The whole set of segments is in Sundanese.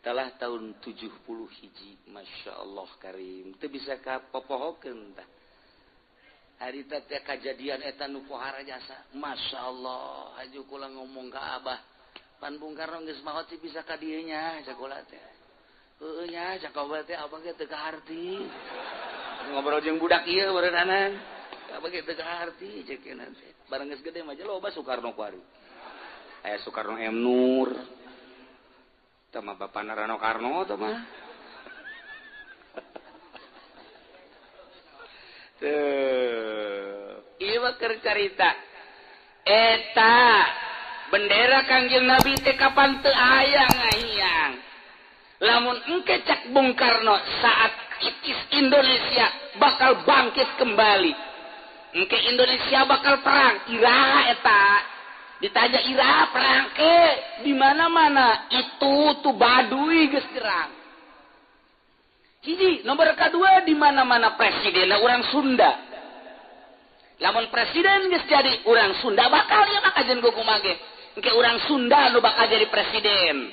Etalah tahun 70 hiji, Masya Allah karim. Teu bisa kapopohokeun tah. Harita teh kajadian eta nu pohara jasa. Masya Allah, haju kula ngomong ka Abah. Pan Bung Karno geus maot sih bisa ka dieu nya cak kula teh. Heueuh nya cak Abah teh, abah ge teu kaharti. Ngobrol jeung budak ieu beureunanan. Abah ge teu kaharti cek teh. Barang geus gede mah loba Soekarno kuari. Aya Soekarno M Nur. Tama Bapak Narano Karno teh mah. Tuh, ieu mah keur carita. Eta bendera Kangjeng Nabi teh kapan teu aya ngahiyang. Lamun engke cak Bung Karno saat itis Indonesia bakal bangkit kembali. Engke Indonesia bakal perang, iraha eta. Ditanya iraha perang ke di mana-mana itu tuh Baduy geus gerang. Hiji, nomor kedua di mana-mana presidenna urang Sunda. Lamun presiden geus jadi urang Sunda bakal ieu mah kajen kumaha ge. Engke urang Sunda nu bakal jadi presiden.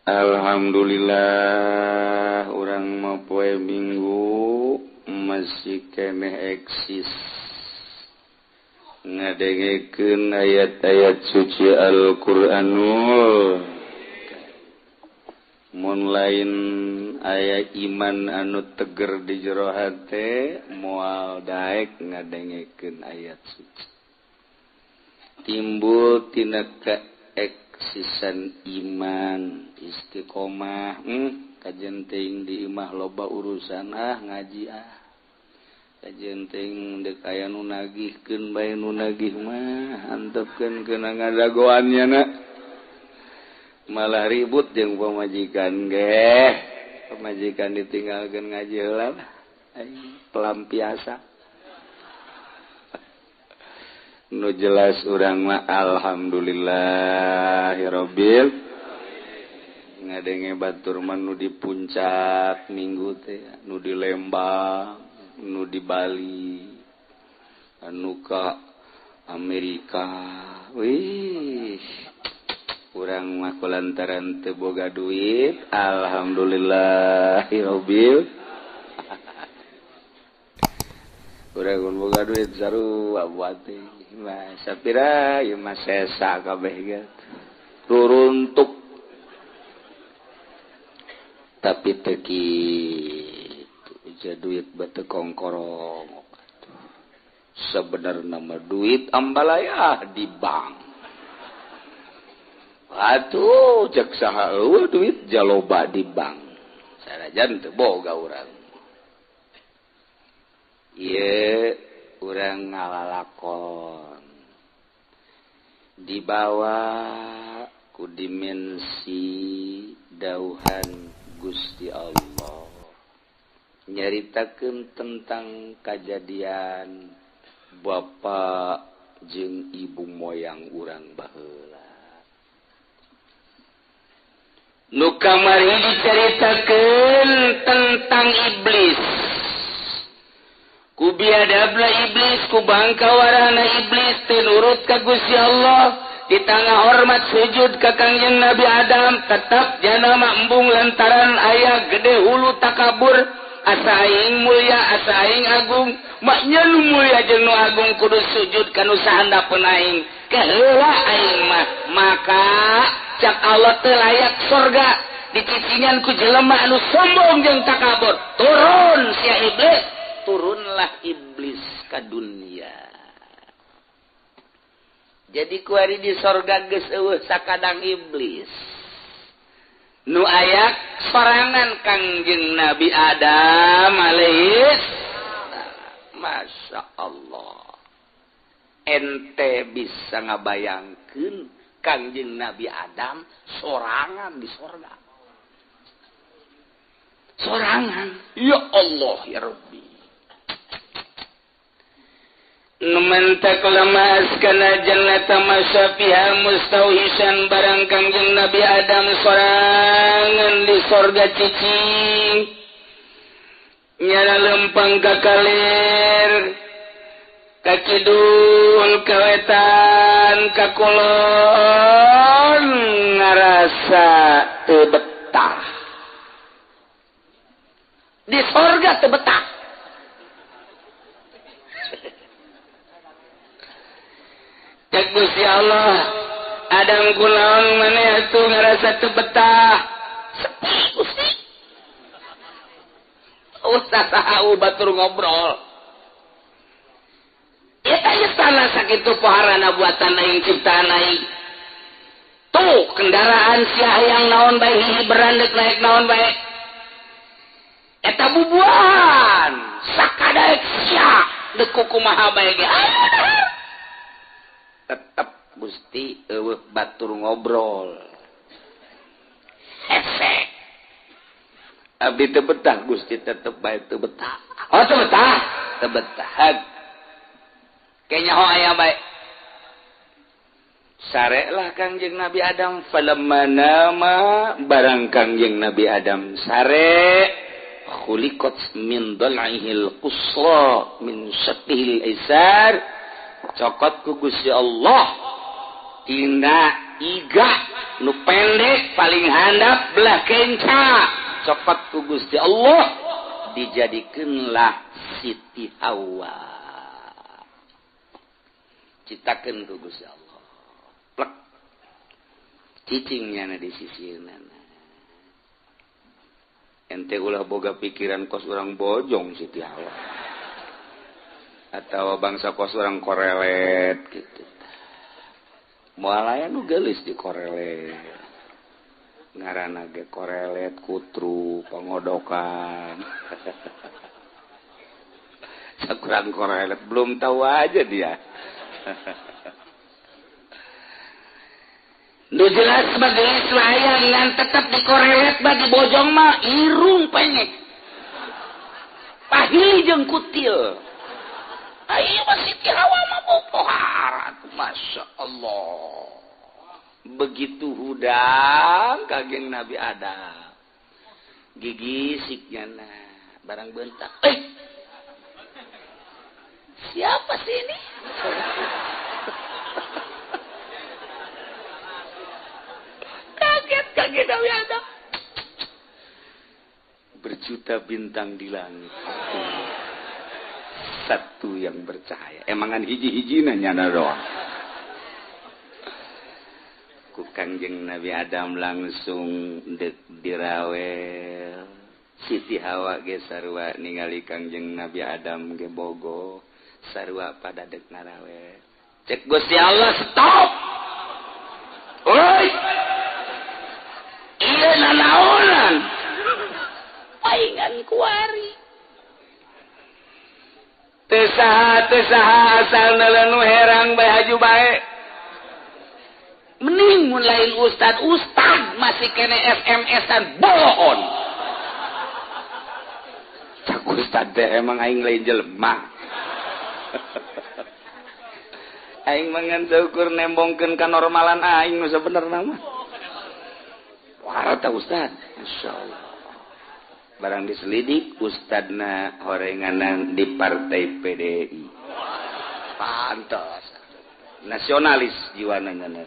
Alhamdulillah urang mah poe Minggu masih keneh eksis. Ngadengekeun ayat-ayat suci Al-Qur'anul. Mun lain aya iman anu teger di jero hate moal daek ngadengekeun ayat suci. Timbul tina keeksisan iman istiqomah, kajen teuing di imah loba urusan ah ngaji ah. Kajen teuing deuk aya nu nagihkeun bae nu nagih mah antepkeun keuna ngadagoannya na. Malah ribut jeung pamajikan ge. Pamajikan ditinggalkeun ngaji heula lah. Pelampiasa. Nu jelas urang mah alhamdulillahirabbil ngadenge batur mah nu di puncak minggu teh, nu di Lembang, nu di Bali, anu ka Amerika. Wih, urang mah kulantaran teu boga duit, alhamdulillahirabbil. Urang mun boga duit sarua buat teh. Mah sapira ieu mah sesa kabeh ge. Ruruntuk. Tapi teu kitu, duit bete kongkorong. Sebenarnya mah duit ambalaya di bank. Atuh cek saha eueuh duit jaloba di bank. Sanajan teu boga urang. Ieu urang ngalalakon dibawa ku dimensi dauhan Gusti Allah. Nyaritakeun tentang kajadian bapa jeung ibu moyang urang baheula. Nu kamari dicaritakeun tentang iblis. Ku biadabna iblis, ku bangkawarana iblis teu nurut ka Gusti Allah. Di tengah hormat sujud ka Kangjeng Nabi Adam tetap jana embung lantaran aya gede hulu takabur. Asa aing mulia, asa aing agung, maknya nu mulia jeung nu agung kudu sujud ka nu sahandapeun aing. Keheula aing mah, maka cak Allah teu layak sorga dicicingan ku jelema anu sombong jeung takabur. Turun sia iblis, turunlah iblis ka dunia. Jadi kuari di sorga geus eueuh sakadang iblis. Nu ayak sorangan Kangjeng Nabi Adam alaihis. Masya Allah. Ente bisa ngabayangkeun Kangjeng Nabi Adam sorangan di sorga. Sorangan. Ya Allah ya Rabbi. Numentak lama askana jannata masyafiha mustauhisan barang Kangjeng Nabi Adam sorangan di sorga cicing. Nyala lempang ka kalir, ka kidul, ka wetan, ka kulon, ngarasa teu betah. Di sorga teu betah. Cek Gusti Allah, Adam kunaon maneh atuh ngarasa teu betah? Sepi Gusti. Usah saha batur ngobrol. Eta istana sakitu poharana buatan aing ciptaan aing. Tuh kendaraan sia hayang naon bae hihi berandek naik naon bae. Eta bubuahan sakadaek sia deuk kumaha bae ge. Tetep Gusti eueuh batur ngobrol. Hese. Abdi teu betah Gusti tetep bae teu betah. Oh teu betah, teu betah. Kayaknya ho aya bae. Sarelah Kangjeng Nabi Adam falamma nama barang Kangjeng Nabi Adam sare khuliqat min dal'ihil qusra min syattihil aisar cokot ku Gusti Allah tina iga nu pendek paling handap belah kenca cokot ku Gusti Allah dijadikeunlah Siti Hawa citakeun ku Gusti Allah cicingnya na di sisi nana. Ente ulah boga pikiran kos orang bojong Siti Hawa atau bangsa kos orang korelet gitu. Moal aya nu geulis di korelet. Ngaranna ge korelet kutru pangodokan. Sakurang korelet belum tahu aja dia. Nu jelas mah geulis hayang ngan tetep dikorelet bagi bojong mah irung penyek. Pahili jeung kutil. Ayo mah Siti Hawa mah bopohara. Masya Allah. Begitu hudang kageng Nabi Adam. Gigisiknya nah barang bentak. Siapa sih ini? Kaget Nabi Adam. Berjuta bintang di langit. Satu yang bercahaya. Emangan hiji-hiji nanya doang. Ku Kangjeng Nabi Adam langsung dek dirawel. Siti Hawa ge sarua ningali Kangjeng Nabi Adam ge bogo. Sarua pada dek ngarawel. Cek Gusti Allah stop. Oi. Iya nanaonan paingan kuari teu saha asal nu herang bae haju bae mending mun lain ustad ustad masih kene SMS-an bohon cak ustad teh emang aing lain jelema aing mangan saukur nembongkeun kanormalan aing nu sabenerna mah. Warta ustad, Masya Allah. Barang diselidik ustadna horenganan di partai PDI. Pantas. Nasionalis jiwana nya.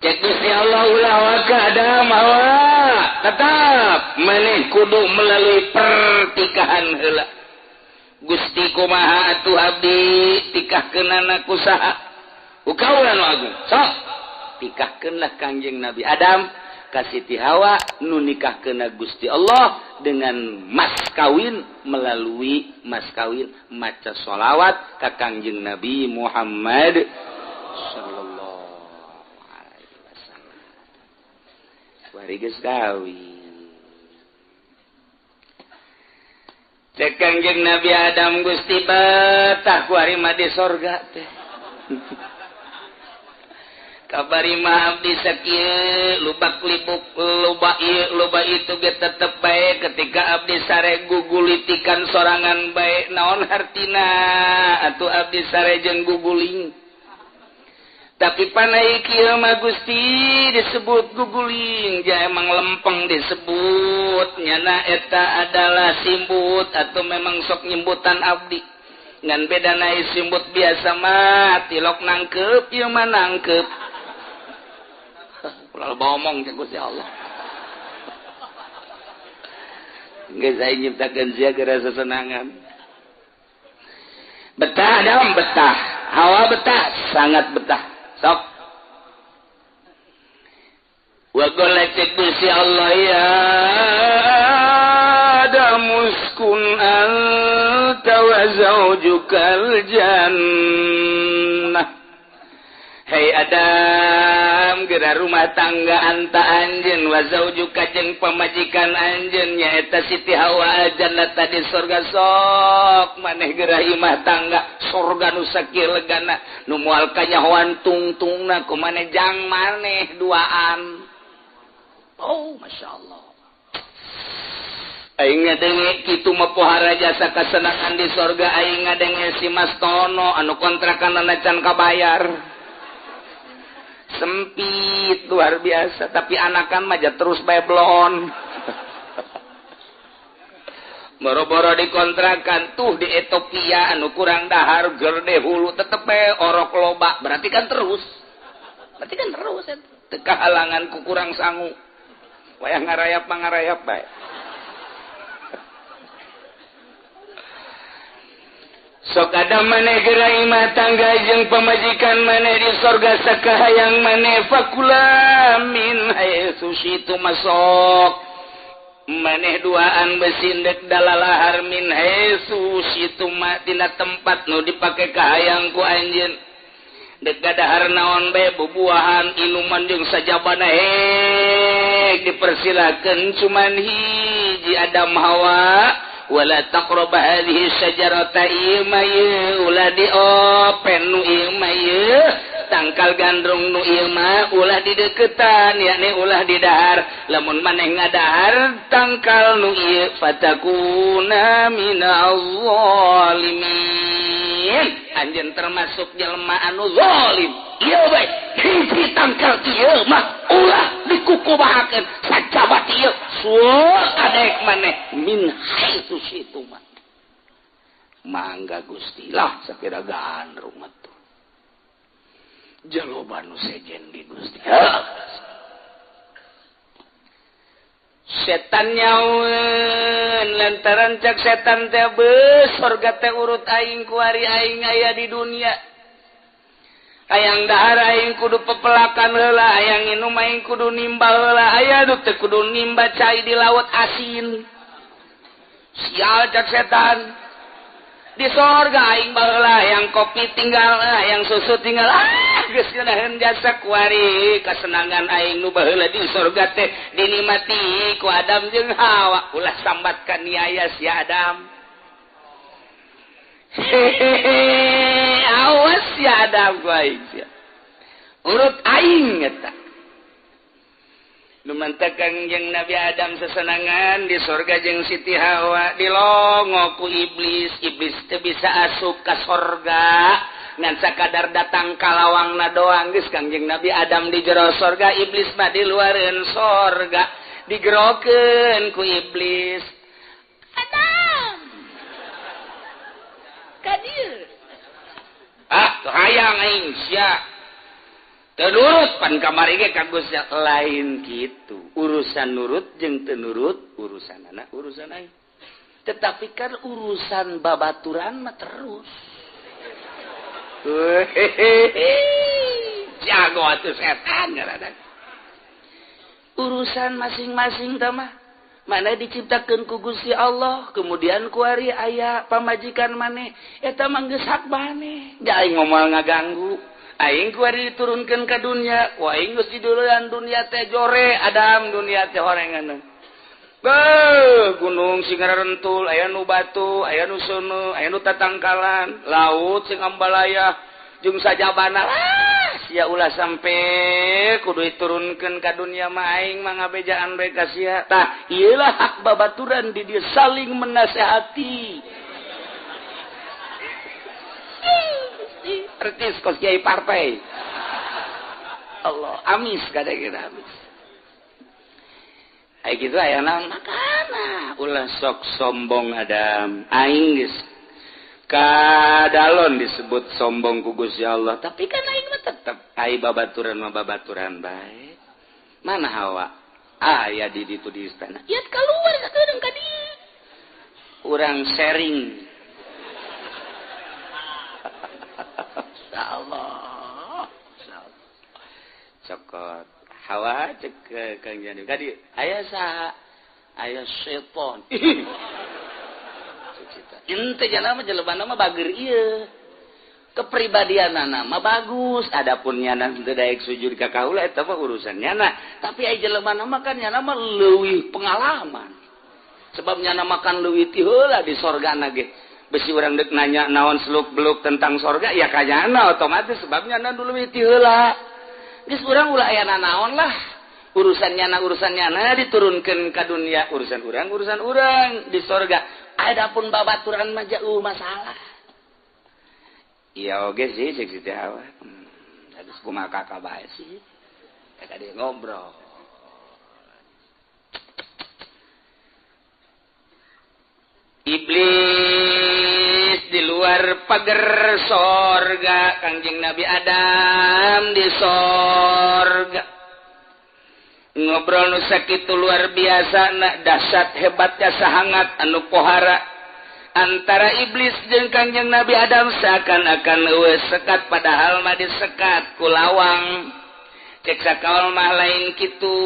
Cek Gusti Allah ulah waka Adam Hawa. Tetap maneh kudu melalui pertikahan heula. Gusti kumaha atuh abdi tikahkeunana ku saha? Ukaulan agung sok tikahkeunlah Kangjeng Nabi Adam ka Siti Hawa nu nikahkeunna Gusti Allah dengan mas kawin melalui mas kawin maca sholawat ka Kangjeng Nabi Muhammad sallallahu alaihi wasallam. Bari geus kawin. Cek Kangjeng Nabi Adam Gusti betah ku ari mah di sorga teh. Kabari mah abdi sakieu lubak libuk loba ieu loba itu ge tetep bae ketika abdi sare gugulitikan sorangan bae naon hartina atuh abdi sare jeung guguling tapi panai kieu mah Gusti disebut guguling ja emang lempeng disebut nyana eta adalah simbut atau memang sok nyimbutan abdi ngan beda naik simbut biasa mah tilok nangkep ieu mah nangkep. Ulah ngomong cek Gusti Allah. Geus aing nyiptakeun sia geura sesenangan. Betah Adam betah, Hawa betah, sangat betah. Sok. Wa qala cek Gusti Allah ya Adam uskun anta wa zaujukal jannah. Hei Adam, geura rumah tangga anta anjeun wa zaujuka jeung pamajikan anjeun nyaeta Siti Hawa jannata di surga. Sok maneh geura imah tangga surga nu sakieu legana nu moal kanyahoan tungtungna ku maneh jang maneh duaan. Oh, Masya Allah. Aing ngadenge kitu mah pohara jasa kasenangan di surga. Aing ngadenge si Mas Tono anu kontrakanana can kabayar. Sempit luar biasa, tapi anakan mah terus bae bloon. Boro-boro dikontrakan tuh di Ethiopia anu kurang dahar gerde hulu tetep bae orok loba, berarti kan terus. Berarti kan terus teu kahalangan ku kurang sangu. Wayah ngarayap mah ngarayap bae. Sok ada maneh geura imah tangga jeung pamajikan maneh di sorga sakahayang maneh fakula min haitsu syitu masok maneh duaan besindek dalalahar min haitsu syitu ma tina tempat nu dipake kahayang ku anjeun dek gadahar naon bae bubuahan inuman jeung sajabana hek dipersilakeun cuman hiji Adam Hawa wala taqrabu hadhihi syajarata ima ye ulah diopen nu ieu mah ye tangkal gandrung nu ieu mah ulah dideketan yakni ulah didahar lamun maneh ngadahar tangkal nu ieu fatakuna minaz zalimin anjeun termasuk jelema anu zalim ieu bae hiji tangkal ieu mah ulah dikukubahakeun sajabat ieu suul adek maneh min haitsu situ mah mangga Gusti lah sakira gandrung mah tuh jaloba nu sejen di Gusti. Setan nyaun lantaran cak setan teh beus sorga teh urut aing kuari aing aya di dunia. Hayang dahar aing kudu pepelakan heula, hayang nginum aing kudu nimba heula, aya nu teu kudu nimba cai di laut asin. Sial cak setan. Di sorga aing baheula hayang kopi tinggal, hayang susu tinggal. Ah, geus ngeunaheun jasa kuari kasenangan aing nu baheula di sorga teh dinikmati ku Adam jeung Hawa. Ulah sambat ka niaya si Adam. Hehehe, awas ya Adam ku aing sia. Urut aing eta. Nu mantakan jeung Nabi Adam sesenangan di sorga jeung Siti Hawa dilongo ku iblis. Iblis teu bisa asup ka sorga ngan sakadar datang ka lawangna doang geus Kangjeng Nabi Adam di jero sorga, iblis mah di luareun sorga digerokeun ku iblis. Adam ka dieu ah teu hayang aing sia teu nurut pan kamari ge ka Gusti lain kitu. Urusan nurut jeung teu nurut urusan anak urusan aing. Tetapi kan urusan babaturan mah terus. Jago atuh setan ngaranna. Urusan masing-masing tah mah mana diciptakeun ku Gusti Allah, kemudian kuari aya pamajikan maneh eta mah geus hak maneh. Da aing moal ngaganggu. Aing kuari diturunkeun ka dunia, ku aing geus diduluan dunia teh jore Adam dunia teh horengan. Beuh, gunung sing rentul, aya nu batu, aya nu seuneu, aya nu tatangkalan, laut sing ambalaya jeung sajabana. Ah, sia ulah sampe kudu diturunkeun ka dunia mah aing mah ngabejaan bae ka sia. Tah, ieu lah hak babaturan di dieu saling menasehati. Artis kos kiai partai. Allah amis kadang-kadang amis. Ai kitu aya naon makana ulah sok sombong Adam. Aing geus kadalon disebut sombong ku Gusti Allah, tapi kan aing mah tetep ai babaturan mah babaturan bae. Mana Hawa? Aya di ditu di istana. Ieu keluar sakedeung ka dieu. Urang sharing. Insyaallah. Cokot Hawa cek Kang Jani. Kadi aya saha? Aya setan. Ente jana mah jelema mah bager ieu. Kepribadianana mah bagus, adapun nyana teu daek sujud ka kaula eta mah urusan nyana. Tapi aya jelema mah kan nyana mah leuwih pengalaman. Sebab nyana makan leuwih ti heula di sorgana ge. Besi urang deuk nanya naon seluk-beluk tentang sorga ya ka nyana otomatis sebab nyana leuwih ti heula. Geus urang ulah aya nanaon lah. Urusan nyana diturunkeun ka dunia, urusan urang di sorga. Adapun babaturan mah jauh masalah. Iya oge sih cek si teh Hawa. Geus kumaha kakak bae sih. Eta dia ngobrol. Iblis di luar pagar sorga, Kangjeng Nabi Adam di sorga. Ngobrol nu sakitu luar biasa, na dahsyat hebatnya sahangat anu pohara antara iblis jeung Kangjeng Nabi Adam seakan-akan eueuh sekat padahal mah disekat ku lawang. Cek sakaol mah lain kitu.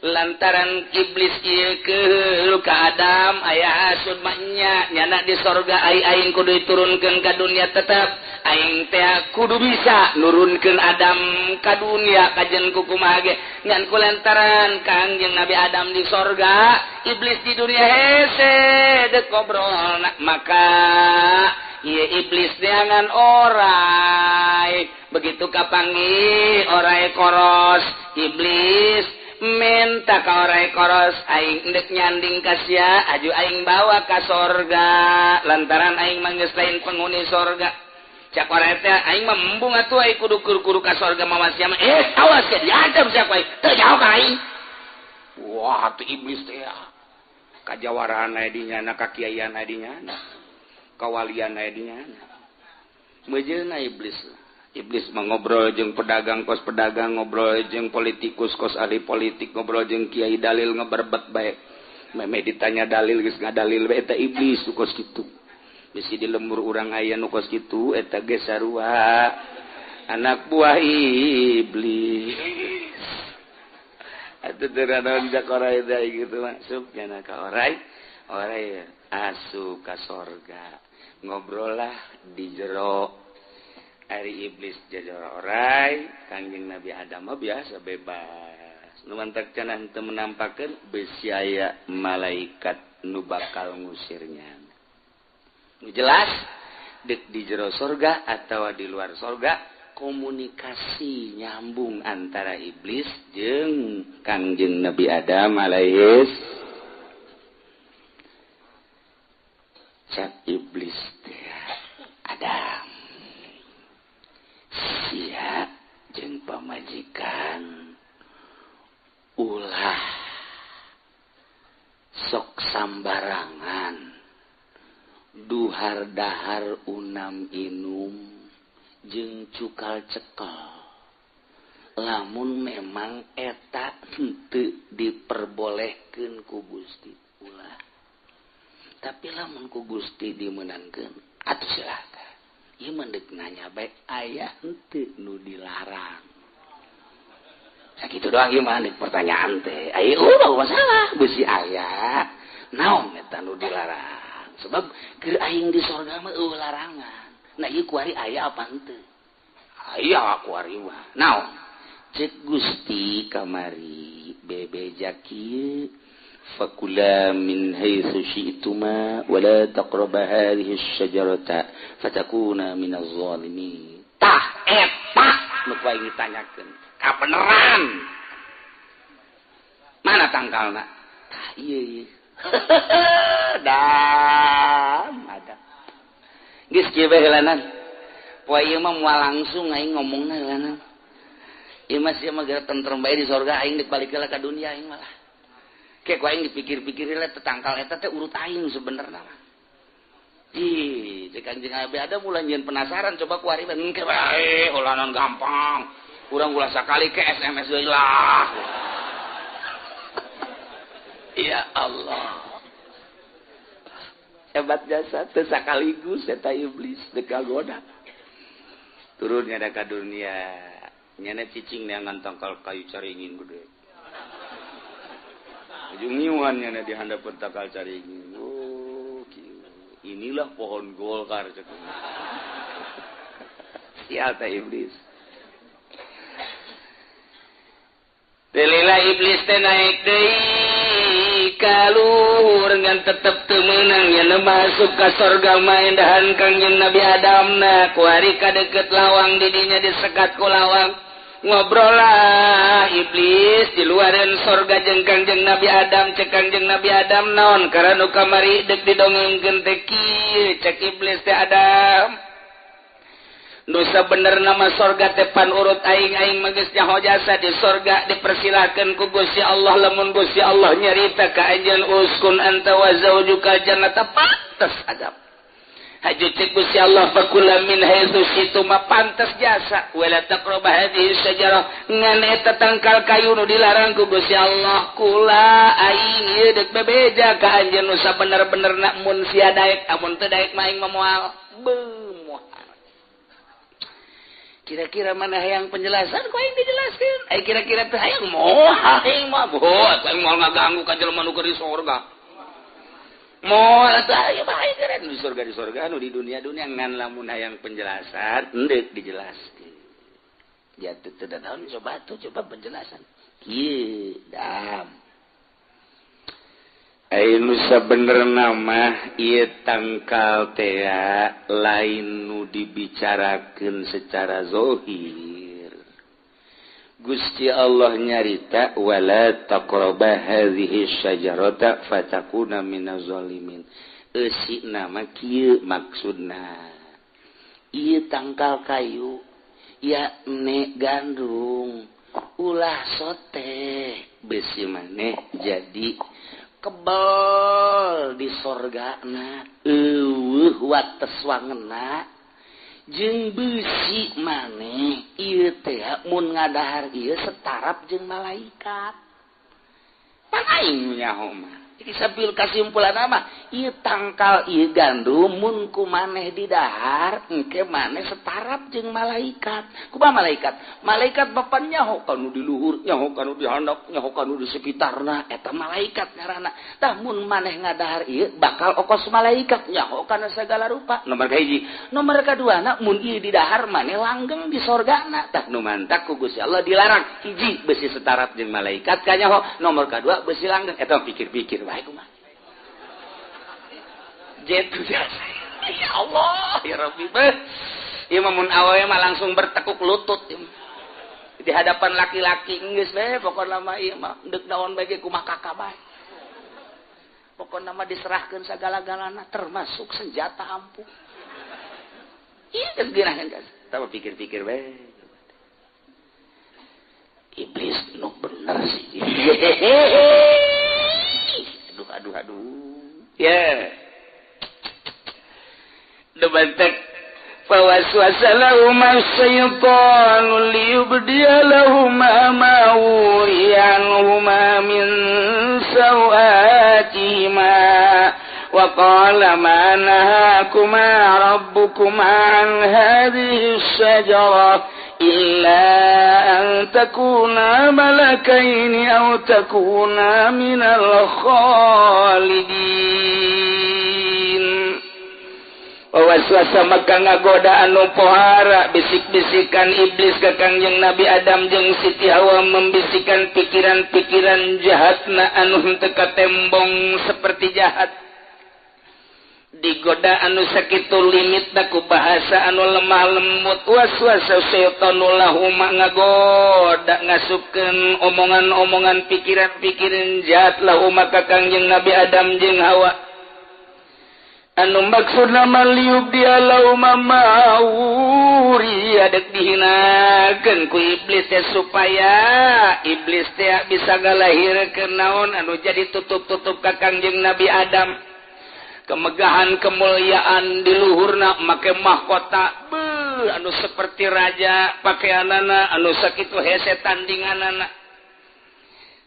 Lantaran iblis ieu keul ka Adam aya hasud mah nya nyana di sorga ai aing kudu diturunkeun ka dunia tetep aing teh kudu bisa nurunkeun Adam ka dunia kajen ku kumaha ge ngan ku lantaran Kangjeng Nabi Adam di sorga iblis di dunia hese deuk ngobrol maka ieu iblis neangan orai begitu kapanggih orai koros iblis minta ka orai koros aing ndek nyanding ka sia aju aing bawa ka sorga lantaran aing mah geus lain penghuni sorga cak orai teh aing mah embung atuh aing kudu kuru-kuru ka sorga mawa sia mah awas sia diancam sia ku aing teu jauh ka aing. Wah tuh iblis teh kajawaraan aya di nyana kakiaian aya di nyana kawalian aya di nyana meujeuna iblis. Iblis mengobrol jeung pedagang kos pedagang, ngobrol jeung politikus kos ahli politik, ngobrol jeung kiai dalil ngeberbet bae. Meme ditanya dalil geus ngadalil bae eta iblis nu kos kitu. Bisi di lembur urang aya nu kos kitu eta ge sarua anak buah iblis. Atuh teu naon jak orai teh kitu masuk nya ka orai, orai asup ka sorga. Ngobrol lah di jero. Ari iblis jajara orai, Kangjeng Nabi Adam mah biasa bebas. Nu mantak cenah teu menampakeun besi aya malaikat nu bakal ngusirnya. Nu jelas deuk di jero sorga atawa di luar sorga komunikasi nyambung antara iblis jeung Kangjeng Nabi Adam alaihis. Cak iblis teh Adam sia jeung pamajikan ulah sok sambarangan duhar dahar unam inum jeung cukal cekel lamun memang eta henteu diperbolehkeun ku Gusti ulah tapi lamun ku Gusti dimeunangkeun atuh silakan. Ieu mah deuk nanya bae aya henteu nu dilarang. Sakitu doang ieu mah deuk pertanyaan teh. Aya eueuh masalah beusi aya. Naon eta nu dilarang? Sebab keur aing di sorga mah eueuh larangan. Nah ieu kuari aya apa henteu? Aya kuari mah. Naon? Cek Gusti kamari bebeja kieu fakula min haitsu syi'tuma wa la taqraba hadhihi asy-syajarata fatakuna minaz zalimin. Tah eta nu ku aing ditanyakeun. Kabeneran. Mana tangkalna? Tah ieu ieu. Dam ada. Geus kieu bae heulanan. Poe ieu mah moal langsung aing ngomongna heulanan. Ieu mah sia mah geura tentrem bae di sorga aing deuk balik heula ka dunia aing malah. Kayak ku aing dipikir-pikir lah tetangkal eta teh urut aing sebenarnya mah. Ih, cek Kangjeng Nabi ada mulai nyieun penasaran coba ku ari engke bae ulanan gampang. Urang ulah sakali ke SMS deui lah. Ya Allah. Hebat jasa teu sakaligus eta iblis deuk kagoda. Turunnya da ka dunia. Nyana cicing neangan tangkal kayu caringin gede. Ujung ngiuhan nyana di handapeun tangkal caringin. Oh, kieu. Inilah pohon Golkar cek. Sial teh iblis. Delila iblis teh naik deui ka luhur ngan tetep teu meunang nya masuk ka sorga mah endahan Kangjeng Nabi Adam na kuari ka deukeut lawang di dinya disekat ku lawang ngobrol lah iblis di luaran sorga jeung Kangjeng Nabi Adam cek Kangjeng Nabi Adam naon karena nu kamari deuk didongengkeun teh kieu cek iblis teh Adam Nusa bener nama sorga tepan urut aing-aing mah geus nyaho jasa di sorga dipersilahkan ku Gusti Allah lamun Gusti Allah nyarita ka anjeun uskun anta wa zaujuka jannata pantes Adam haju cek Gusti Allah fakula min haitsu syi'tuma pantes jasa wala taqrabu hadhihi syajarah ngan eta tangkal kayu nu dilarang ku Gusti Allah kula aing ieu deuk bebeja ka anjeun nu sabener-bener na mun sia daek amun teu daek mah aing mah moal beuh. Kira-kira mana yang penjelasan kok aing dijelaskeun? Ai kira-kira teh hayang moal aing mah boh aing moal ngaganggu ka jelema nu keur di sorga. Moal atuh aya bae keren di sorga nu di dunia-dunia ngan lamun hayang penjelasan endek dijelaskeun. Ya teu teu naon coba tuh coba penjelasan. Kieu dam. Ai nu sabenerna mah ieu tangkal tea lain nu dibicarakeun secara zahir. Gusti Allah nyarita wala taqraba hadhihi syajarata fatakuna minaz zalimin. Eusina mah kieu maksudna. Ieu tangkal kayu ya ne gandrung ulah sote besi maneh jadi kebel di sorgana eueuh wates wangena jeung beusi maneh ieu teh mun ngadahar ieu setarap jeung malaikat. Pan aing nyaho mah. Jadi sambil kasimpulan mah ieu tangkal ieu gandum mun ku maneh didahar engke maneh setarap jeung malaikat. Kumaha malaikat? Malaikat bapan nyaho kanu di luhur, nyaho kanu di handap, nyaho kanu di sekitarna eta malaikat ngaranna. Tah mun maneh ngadahar ieu bakal okos malaikat nyaho kana sagala rupa. Nomor kahiji, nomor kaduana mun ieu didahar maneh langgeng di sorgana. Tah nu mantak ku Gusti Allah dilarang hiji beusi setarap jeung malaikat kanyaho, nomor kadua beusi langgeng. Eta pikir-pikir bae kumaha. Jetu jasa. Ya Allah, ya Rabbi. Ieu mah mun awewe mah langsung bertekuk lutut di hadapan laki-laki geus we pokona mah ieu mah deuk naon bae ge kumaha kakak bae. Pokona mah diserahkeun sagala-galana termasuk senjata ampuh. Ieu geus geunaheun geus. Tah pikir-pikir bae. Iblis nu bener sih. Aduh aduh aduh. Ya. Yeah. Debantek fawaswasa lahuma syaitanu liyubdiya lahuma ma wuriya anhuma min sawatihima wa qala ma nahakuma rabbukuma an hadhihi syajarah illa an takuna malakaini aw takuna minal khalidin. Waswasa maka ngagoda anu pohara bisik-bisikan iblis ka Kangjeng Nabi Adam jeung Siti Hawa membisikan pikiran-pikiran jahatna anu henteu katembong seperti jahat. Digoda anu sakitu limitna ku bahasa anu lemah lembut waswasa syaitanu lahuma ngagoda ngasupkeun omongan-omongan pikiran-pikiran jahat lahuma ka Kangjeng Nabi Adam jeung Hawa. Anu maksudna maliub dia lauma mauri adek dihinakeun ku iblis teh supaya iblis teh bisa ngalahirkeun naon anu jadi tutup-tutup ka Kangjeng Nabi Adam. Kemegahan kemuliaan di luhurna make mahkota beuh anu seperti raja pakaianana anu sakitu hese tandinganana.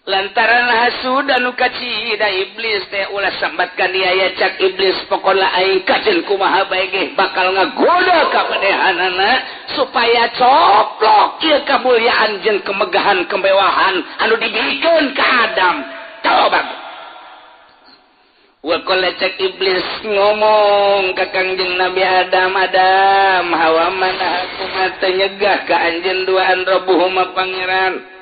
Lantaran hasudan nu kacida iblis teh ulah sambatkan dia ya cak iblis pokona aing kajen kumaha bae ge bakal ngagoda ka manehanana supaya coplok ieu kamulyaan jeung kemegahan kemewahan anu dibikeun ka Adam. Coba wa qala cak iblis ngomong ka Kangjeng Nabi Adam, Adam hawa mana aku mah nyegah ka anjeun duaan Rabbuhuma pangeran.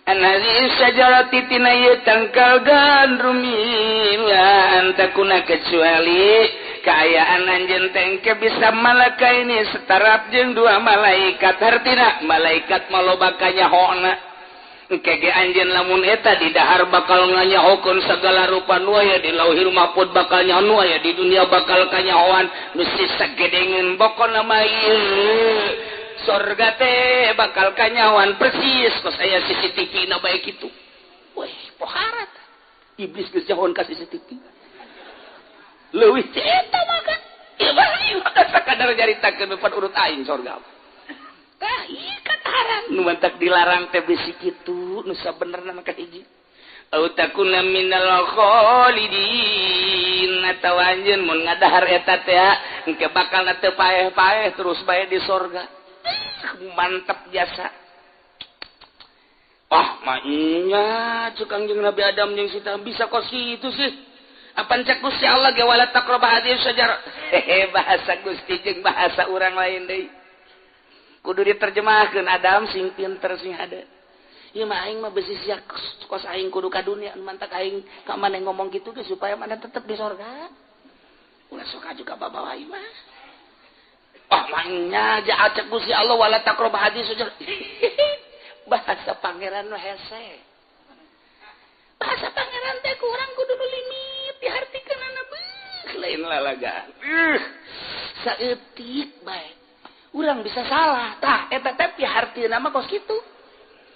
Anhazi syajarati tina ieu tangkal gandrum ila antakuna kecuali kaayaan anjeun teh engke bisa malaka ini setarap jeung dua malaikat. Hartina malaikat maloba kanyahona engke ge anjeun lamun eta di dahar bakal nganyahokeun sagala rupa nu aya di lauhil mahfud bakal nyaho nu aya di dunia bakal kanyahoan nu sagedengeun pokona mah ieu sorga teh bakal kanyawan persis kos aya CCTV na bae kitu. Weh, poharat. Iblis geus nyahoan ka CCTV. Leuwih teh eta mah kan. Ieu mah sakadar nyaritakeun depan urut aing sorga. Tah ieu kataran nu mantak dilarang teh bisi kitu nu sabenerna mah kahiji. Au takuna minal khalidin atawa anjeun mun ngadahar eta teh engke bakal teu paeh-paeh terus bae di sorga. Mantap jasa. Ah, maknya cek Kangjeng Nabi Adam jeung Siti bisa kos kitu sih. Apan cek Gusti Allah ge wala taqrabu hadhihi syajarah. Hehe, bahasa Gusti jeung bahasa urang lain deui. Kudu diterjemahkeun Adam sing pinter sing hade. Ieu mah aing mah besi sia kos aing kudu ka dunia mantak aing ka maneh ngomong kitu ge supaya maneh tetep di sorga. Ulah sok aju ka babawa ieu mah. Oh, maknya jahat cek Gusti Allah wala taqrabu hadhihi syajarah. Bahasa pangeran nu hese. Bahasa pangeran teh kurang kudu nu limit dihartikeunana beuh lain lalagaan. Saeutik bae. Urang bisa salah. Tah eta teh pihartieuna mah kos kitu.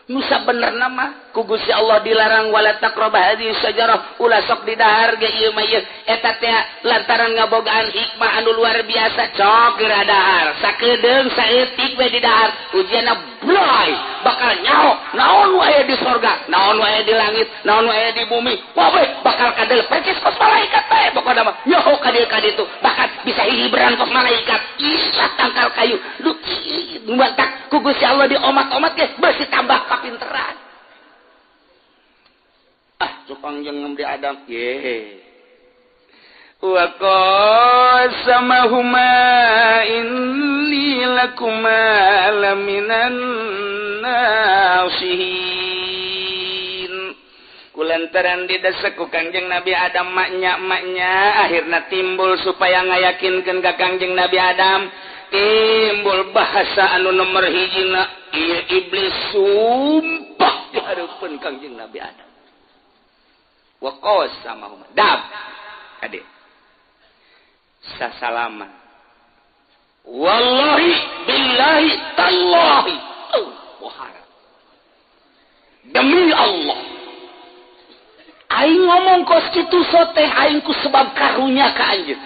Nu sabenerna mah ku Gusti Allah dilarang wala taqrabu hadhihi syajarah ulah sok didahar ge ieu mah ieu eta teh lantaran ngabogaan hikmah anu luar biasa cok geura dahar sakedeung saeutik we didahar ujianna bloy bakal nyaho naon wae di sorga naon wae di langit naon wae di bumi wae bakal kadel percis kos malaikat bae pokona mah nyaho ka dieu ka ditu bahkan bisa hihiberan kos malaikat isa tangkal kayu lu mantak ku Gusti Allah diomat-omat ge beusi tambah kapinteran. Ah, cukang jeung Nabi Adam ye. Wa qasamahuma inni lakuma laminan nasihin. Kulantaran didesek ku Kangjeng Nabi Adam maknya akhirna timbul supaya ngayakinkeun ka Kangjeng Nabi Adam timbul bahasa anu nomor hijina ieu iblis sumpah di hareupeun Kangjeng Nabi Adam. Wa qasamahuma dab ade sasalaman wallahi billahi tallahi oh, demi Allah aing ngomong kos kitu soteh aing ku sebab karunya ka anjeun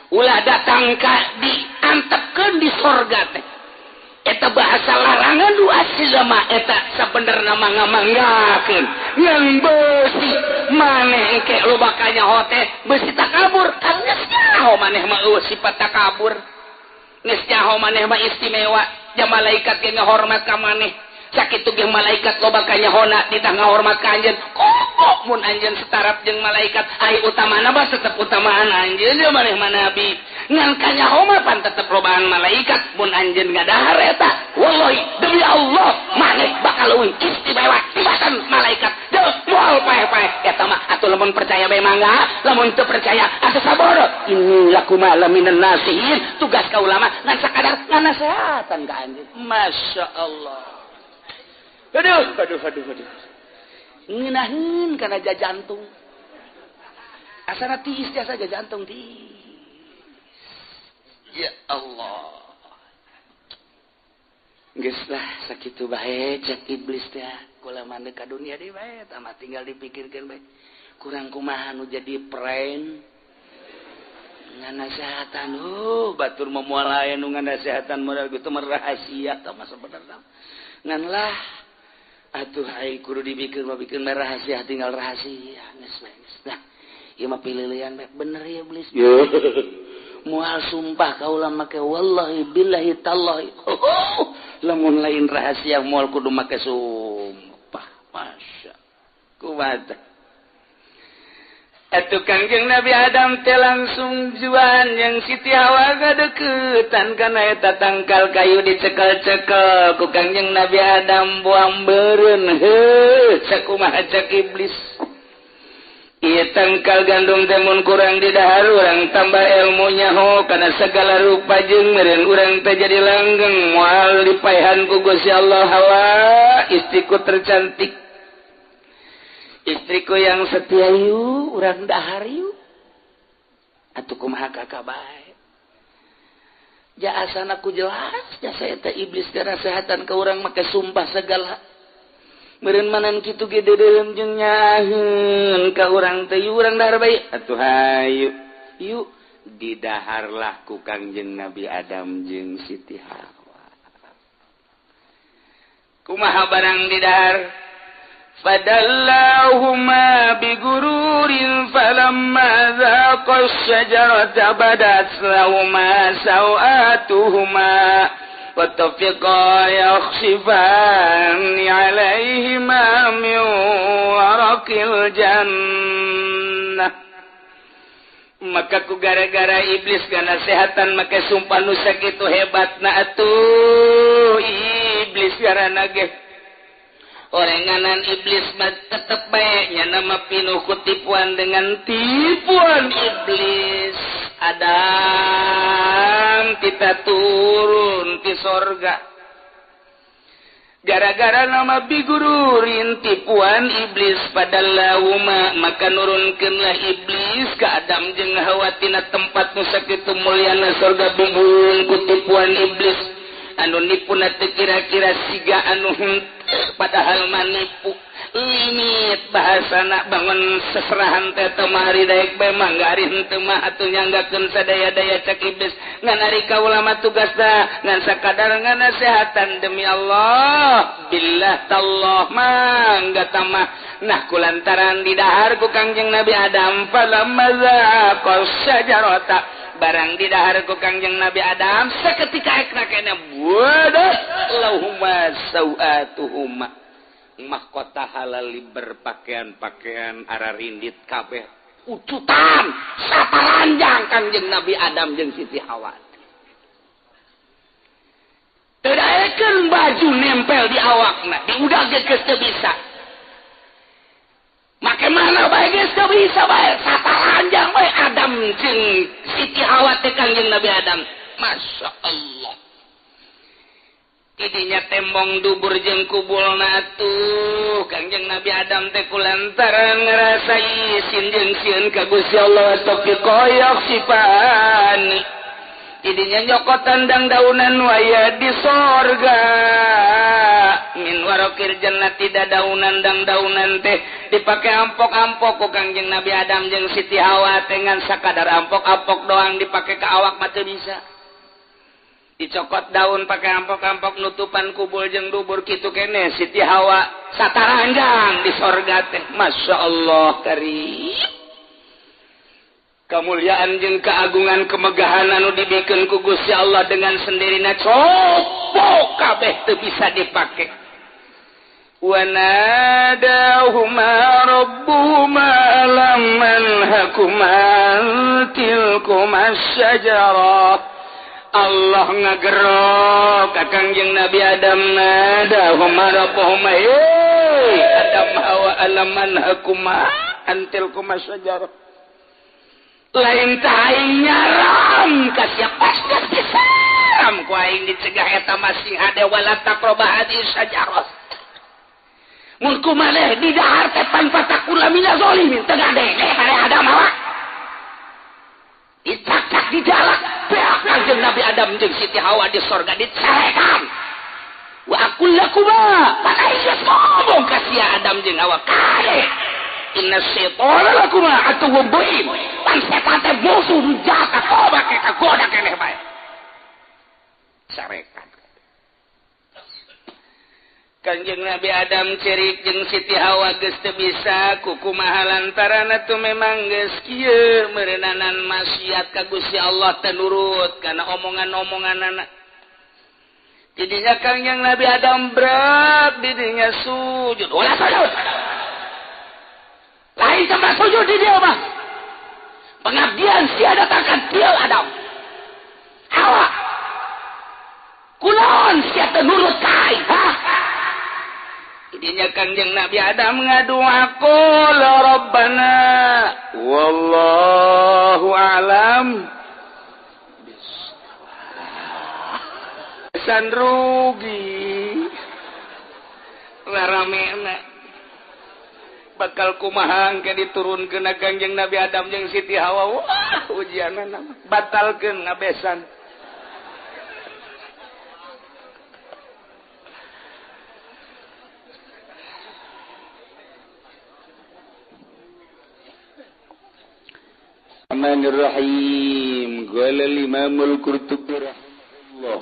ulah datang ka diantepkeun di sorga teh eta bahasa larangan nu asli mah eta sabenerna mah ngamanggakeun ngan beusi maneh engke loba kanyaho teh beusi takabur kan geus nyaho maneh mah eueuh sifat takabur geus nyaho maneh mah istimewa ja malaikat ge ngahormat ka maneh sakitu ge malaikat loba kanyahona ditah ngahormat ka anjeun kok mun anjeun setarap jeung malaikat ai utamana mah tetep utamaan anjeun ye maneh mah nabi ngan kanyaho mah pan tetep lobaan malaikat mun anjeun ngadahar eta wallahi demi Allah maneh bakal leuwih istimewa tibatan malaikat deuk moal paeh-paeh eta mah atuh lamun percaya bae mangga lamun teu percaya atuh sabar inni lakuma laminan nasihin tugas ka ulama ngan sakadar nganasehatan ka anjeun masyaallah. Aduh, aduh, aduh, aduh. Ngeunaheun kana jajantung. Asana tiis tiasa jajantung tiis. Ya Allah. Geus lah sakitu bae cek iblis teh. Kula mah ka dunia deui bae tah mah tinggal dipikirkeun bae. Kurang kumaha nu jadi prank. Nganasehatan batur mah moal aya nu nganasehatan modal kitu mah rahasia tah mah sabenerna. Ngan lah Atuh ai kudu dibikeun mah bikeun rahasia tinggal rahasia geus bae geus. Nah, ieu mah pililian bae bener ya iblis. Moal sumpah kaula make wallahi billahi tallahi. Lamun lain rahasia moal kudu make sumpah. Masya. Kumaha. Atuh Kangjeng Nabi Adam teh langsung juan yang Siti Hawa gadeukeutan kana eta tangkal kayu dicekel-cekel ku Kangjeng Nabi Adam buang beureun heuh sakumaha cek iblis. Ieu tangkal gandum teh mun kurang didahar urang tambah ilmunya ho kana segala rupa jeung meureun urang teh jadi langgeng moal dipaehan ku Gusti Allah Hawa istriku tercantik. Istriku yang setia yuk, urang dahar yuk. Atuh kumaha kakak bae. Ja asana ku jelas, jasa eta iblis karasehatan ka urang make sumpah segala. Meureun manan kitu ge deudeuheum jeung nyaheun ka urang teh yuk urang dahar bae. Atuh hayu. Yuk didaharlah ku Kangjeng Nabi Adam jeung Siti Hawa. Kumaha barang didahar? Fadallahuma bigururin falamma dhaqa asy-syajarata badat lahuma sawatuhuma wa tafiqa yakhsifani 'alaihima min waraqil jannah. Maka ku gara-gara iblis ganasehatan maka sumpah nu sakitu hebatna atuh iblis garana ge. Orenganan iblis mah tetep bae nya nama pinuh ku tipuan dengan tipuan iblis. Adam kita turun ti sorga. Gara-gara nama bigururin tipuan iblis pada lauma maka nurunkeunlah iblis ka Adam jeung Hawa tina tempat nu sakitu mulyana sorga bubung ku tipuan iblis. Anu nipuna teu kira-kira siga anu padahal manipu limit bahasana bangun seserahan teh temari daek bae mangga ari henteu mah atuh nyanggakeun sadaya-daya cek iblis ngan ari kaula mah tugasna ngan sakadar nganasehatan demi Allah billah tallah mangga tamah. Nah kulantaran didahar ku Kangjeng Nabi Adam falamma zaqa syajarata barang didahar ku Kangjeng Nabi Adam seketika ekna kena wadah lahuma sawatuhuma mahkota halal berpakaian-pakaian ararindit kabeh ucutan saparanjang Kangjeng Nabi Adam jeung Siti Hawa teu daekeun baju nempel di awakna diudag ge geus teu bisa make mana bae geus teu bisa bae saparanjang bae Adam jeung Siti Hawa teh Kangjeng Nabi Adam. Masya Allah. Tidinya tembong dubur jeung kubulna atuh Kangjeng Nabi Adam teh kulantaran ngarasa isin jeung sieun ka Gusti Allah tapi koyok sipani. Tidinya nyokotan dang daunan waya di sorga min warokir jannati daunan dang daunan teh dipake ampok-ampok ku Kangjeng Nabi Adam jeung Siti Hawa teh ngan sakadar ampok-ampok doang dipake ka awak mah teu bisa. Dicokot daun pakai ampok-ampok nutupan kubul jeung dubur kitu kene Siti Hawa sataranjang di sorga teh. Masya Allah karim. Kemuliaan jeung keagungan kemegahan anu dibikeun ku Gusti Allah dengan sendirina copo kabeh teu bisa dipake. Wa nadahuma rabbuhuma alam anhakuma tilkuma syajarah. Allah ngagerok ka Kangjeng Nabi Adam nadahuma rabbuhuma hey Adam Hawa alam anhakuma antilkuma syajarah. Lain aing nyaram ka siapa disaram ku aing dicegah eta masing hade wala taqroba hadis syajarah. Mun kumaneh di dahar teh tanpa takula minaz zalimin teu ngadenge hade Adam Hawa. Dicakak di jalak beak Kangjeng Nabi Adam jeung Siti Hawa di sorga dicarekan. Wa aqul lakuma pan aing geus ngomong ka sia Adam jeung Hawa kade. Inna syaitana lakuma aduwwun mubin. Pan setan teh musuh nu jahat coba ke kagoda keneh bae. Sarekan. Kangjeng Kangjeng Nabi Adam cerik jeung Siti Hawa geus teu bisa kukumaha lantaran atuh memang geus kieu meureunana maksiat ka Gusti Allah teu nurut kana omongan-omonganana. Jadinya Kangjeng Nabi Adam berat didinya sujud. Ulah sujud. Lain tempat sujud di dia mah. Pengabdian sia datangkan dia Adam. Hawa. Kulon sia teu nurut ka aing. Jadinya Kangjeng Nabi Adam ngadua qul rabbana wallahu a'lam. San rugi laramena bakal kumaha engke diturunkeun Kangjeng Nabi Adam jeung Siti Hawa. Wah ujianna batalkeun ngabesan. Rahmanirrahim. Qala al-Imam al-Qurtubi rahimahullah.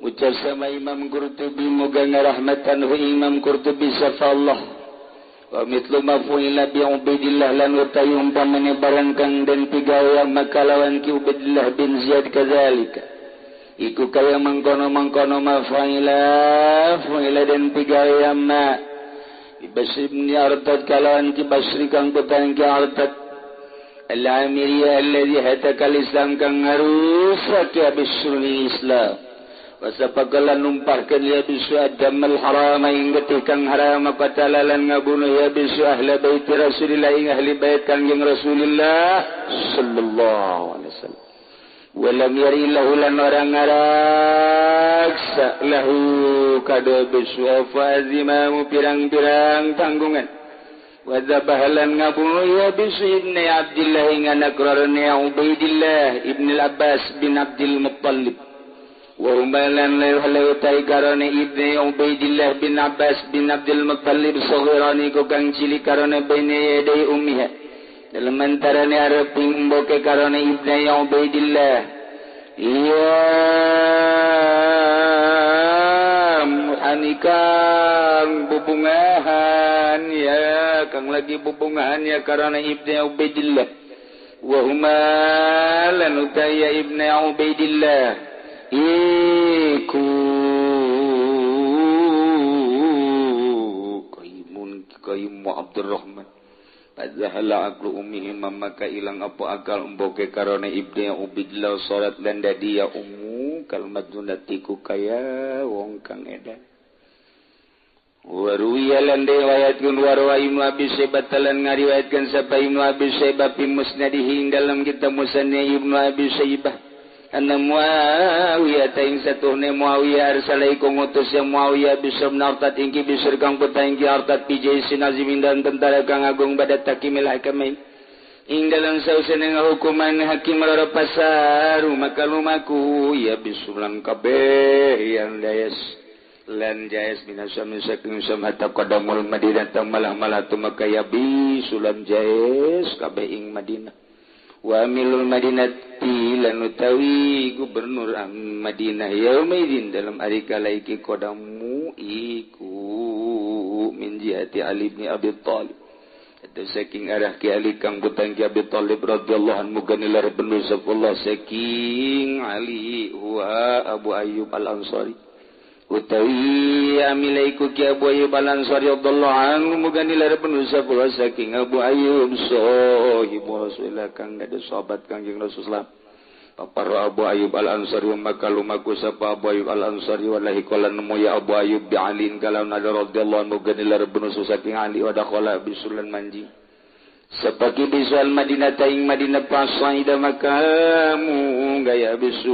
Ucap sama Imam Qurtubi moga ngarahmatan hu Imam Qurtubi sapa Allah. Wa mithlu ma fu'ila bi Ubaidillah lan utawi umpamane barang kang den pigawe maka lawan ki Ubaidillah bin Ziyad kadzalika. Iku kaya mangkono-mangkono ma fu'ila fu'ila den pigawe ma Basri bin Artad kalawan ki Basri kang petang ki Artad al-Amiriyah alladhi hataka al-Islam kang ngarusak ya bisrul Islam. Wasapakalan numpahkeun ya bisu adamal haram ing getih kang haram patalalan ngabunuh ya bisu ahli bait Rasulillah ing ahli bait Kangjeng Rasulillah sallallahu alaihi wasallam. Walam yari lahu lan orang ngaraksa lahu kado bisu fa azimamu pirang-pirang tanggungan. Wa dzabahalan ngabunuh ya bisu ibni Abdillah ing anak rarane Ubaidillah ibn al-Abbas bin Abdul Muttalib. Wa umalan la karone ibni Ubaidillah bin Abbas bin Abdul Muttalib saghirani ku kang cilik karone baine yadai ummiha dalam antarane areping emboke karone ibni Ubaidillah iya anikang bubungahan ya kang lagi bubungahan ya karone ibni Ubaidillah wa huma lan utaya ibni Ubaidillah iku kaimun kaimu Abdurrahman padahal aklu ummihi maka ilang apa akal emboke karone ibni Ubaidillah salat lan dadi ya ummu kalmadunatiku kaya wong kang edan waruwiya lan riwayatkeun warwa Ibnu Abi Syaibah lan ngariwayatkeun sapa Ibnu Abi Syaibah fi musnadihi dalam kitab Musnad Ibnu Abi Syaibah anna Muawiyah ta ing satuhne Muawiyah arsalaiku ngutus ya Muawiyah bisr nartat ingki bisr kang putra ingki artat pijai sinazimin dan tentara kang agung pada takimil hakamain ing dalam sausene ngahukuman hakim loro pasaru maka lumaku ya bisulan kabeh yang dayas lan jayas minasam saking sam hatta qadamul Madinah malah-malah tumaka ya bisulan jayas kabeh ing Madinah wa amilul madinati lan utawi gubernur Madinah yaumaidin dalam ari kala iki kodamu iku min jihati Ali bin Abi Thalib eta saking arah ki Ali kang putang ki Abi Thalib radhiyallahu anhu ganilar ben Allah saking Ali huwa Abu Ayyub Al-Ansari utawi amilaiku ki Abu Ayyub Al-Ansari radhiyallahu anhu muga nilar penusa kula saking Abu Ayyub sahibu Rasulillah kang dadi sahabat Kangjeng Rasulullah. Papar Abu Ayyub Al-Ansari maka lumaku sapa Abu Ayyub Al-Ansari wallahi qala nemu ya Abu Ayyub bi Ali kalawan radhiyallahu anhu muga nilar penusa saking Ali wa dakhala bisulan manji sapaki bisual Madinah taing Madinah pasaida makamu gaya bisu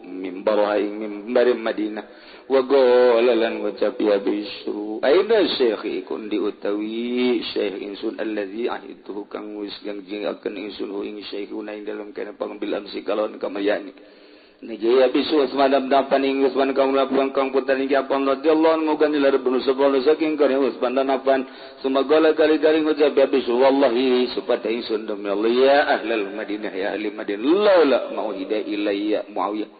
mimbar ing mimbar Madinah wa qala lan ucap ya bisu aina syekh ikun diutawi syekh insun allazi ahituhu kang wis janjiakeun insun hu ing syekhuna ing dalem kana pangambil amsi kalon kamayani niji ya bisu Utsman dapan ing Utsman kang labuhan kang putra ing Affan radhiyallahu anhu muga nilar bunu sapa saking kare Utsman dan Affan sumagala kali-kali ngucap ya bisu wallahi supata insun demi Allah ya ahlal Madinah ya ahli Madinah laula mauhida ilayya Muawiyah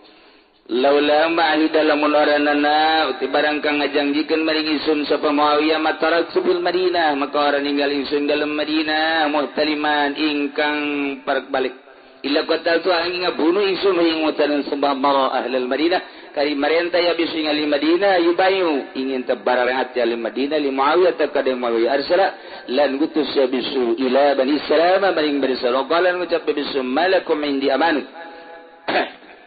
Laula ma'ahida lamun oranana uti barang kang ngajangjikeun maring ingsun sapa Muawiyah matarak fil Madinah maka ora ninggal ingsun dalem Madinah muhtaliman ingkang parek balik illa qataltu angin ngabunuh ingsun ing mutalan sembah mara ahlul Madinah kari marenta ya bisu ngali Madinah yubayu ingin tabarareat ya Madinah li Muawiyah takade Muawiyah arsala lan gutus ya bisu ila Bani Salama maring Bani Salama qala ngucap bisu malakum indi amanah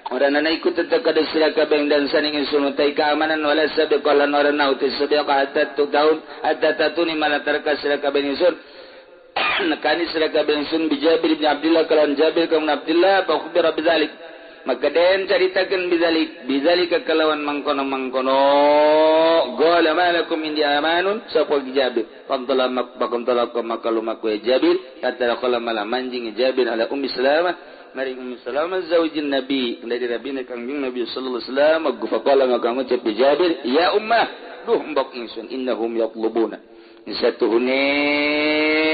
Oranana ikut tetap kada sira kabeh dan saning ingsun utai keamanan wala sabiqalan orana uti sabiqa hatta tahun hatta tatuni malatarka sira kabeh ingsun nekani sira kabeh ingsun bi Jabir bin Abdullah kalan Jabir bin Abdullah fa khubira bidzalik maka den caritakeun bidzalik bidzalika kalawan mangkono-mangkono qala malakum indi amanun sapa Jabir fantala makum talaka maka lumaku Jabir hatta qala mala manjing Jabir ala Ummi Salamah maring Ummi Salamah zaujin Nabi dari Nabi Kangjeng Nabi sallallahu alaihi wasallam faqala maka ngucap Jabir ya ummah duh mbok ingsun innahum yatlubuna satuhune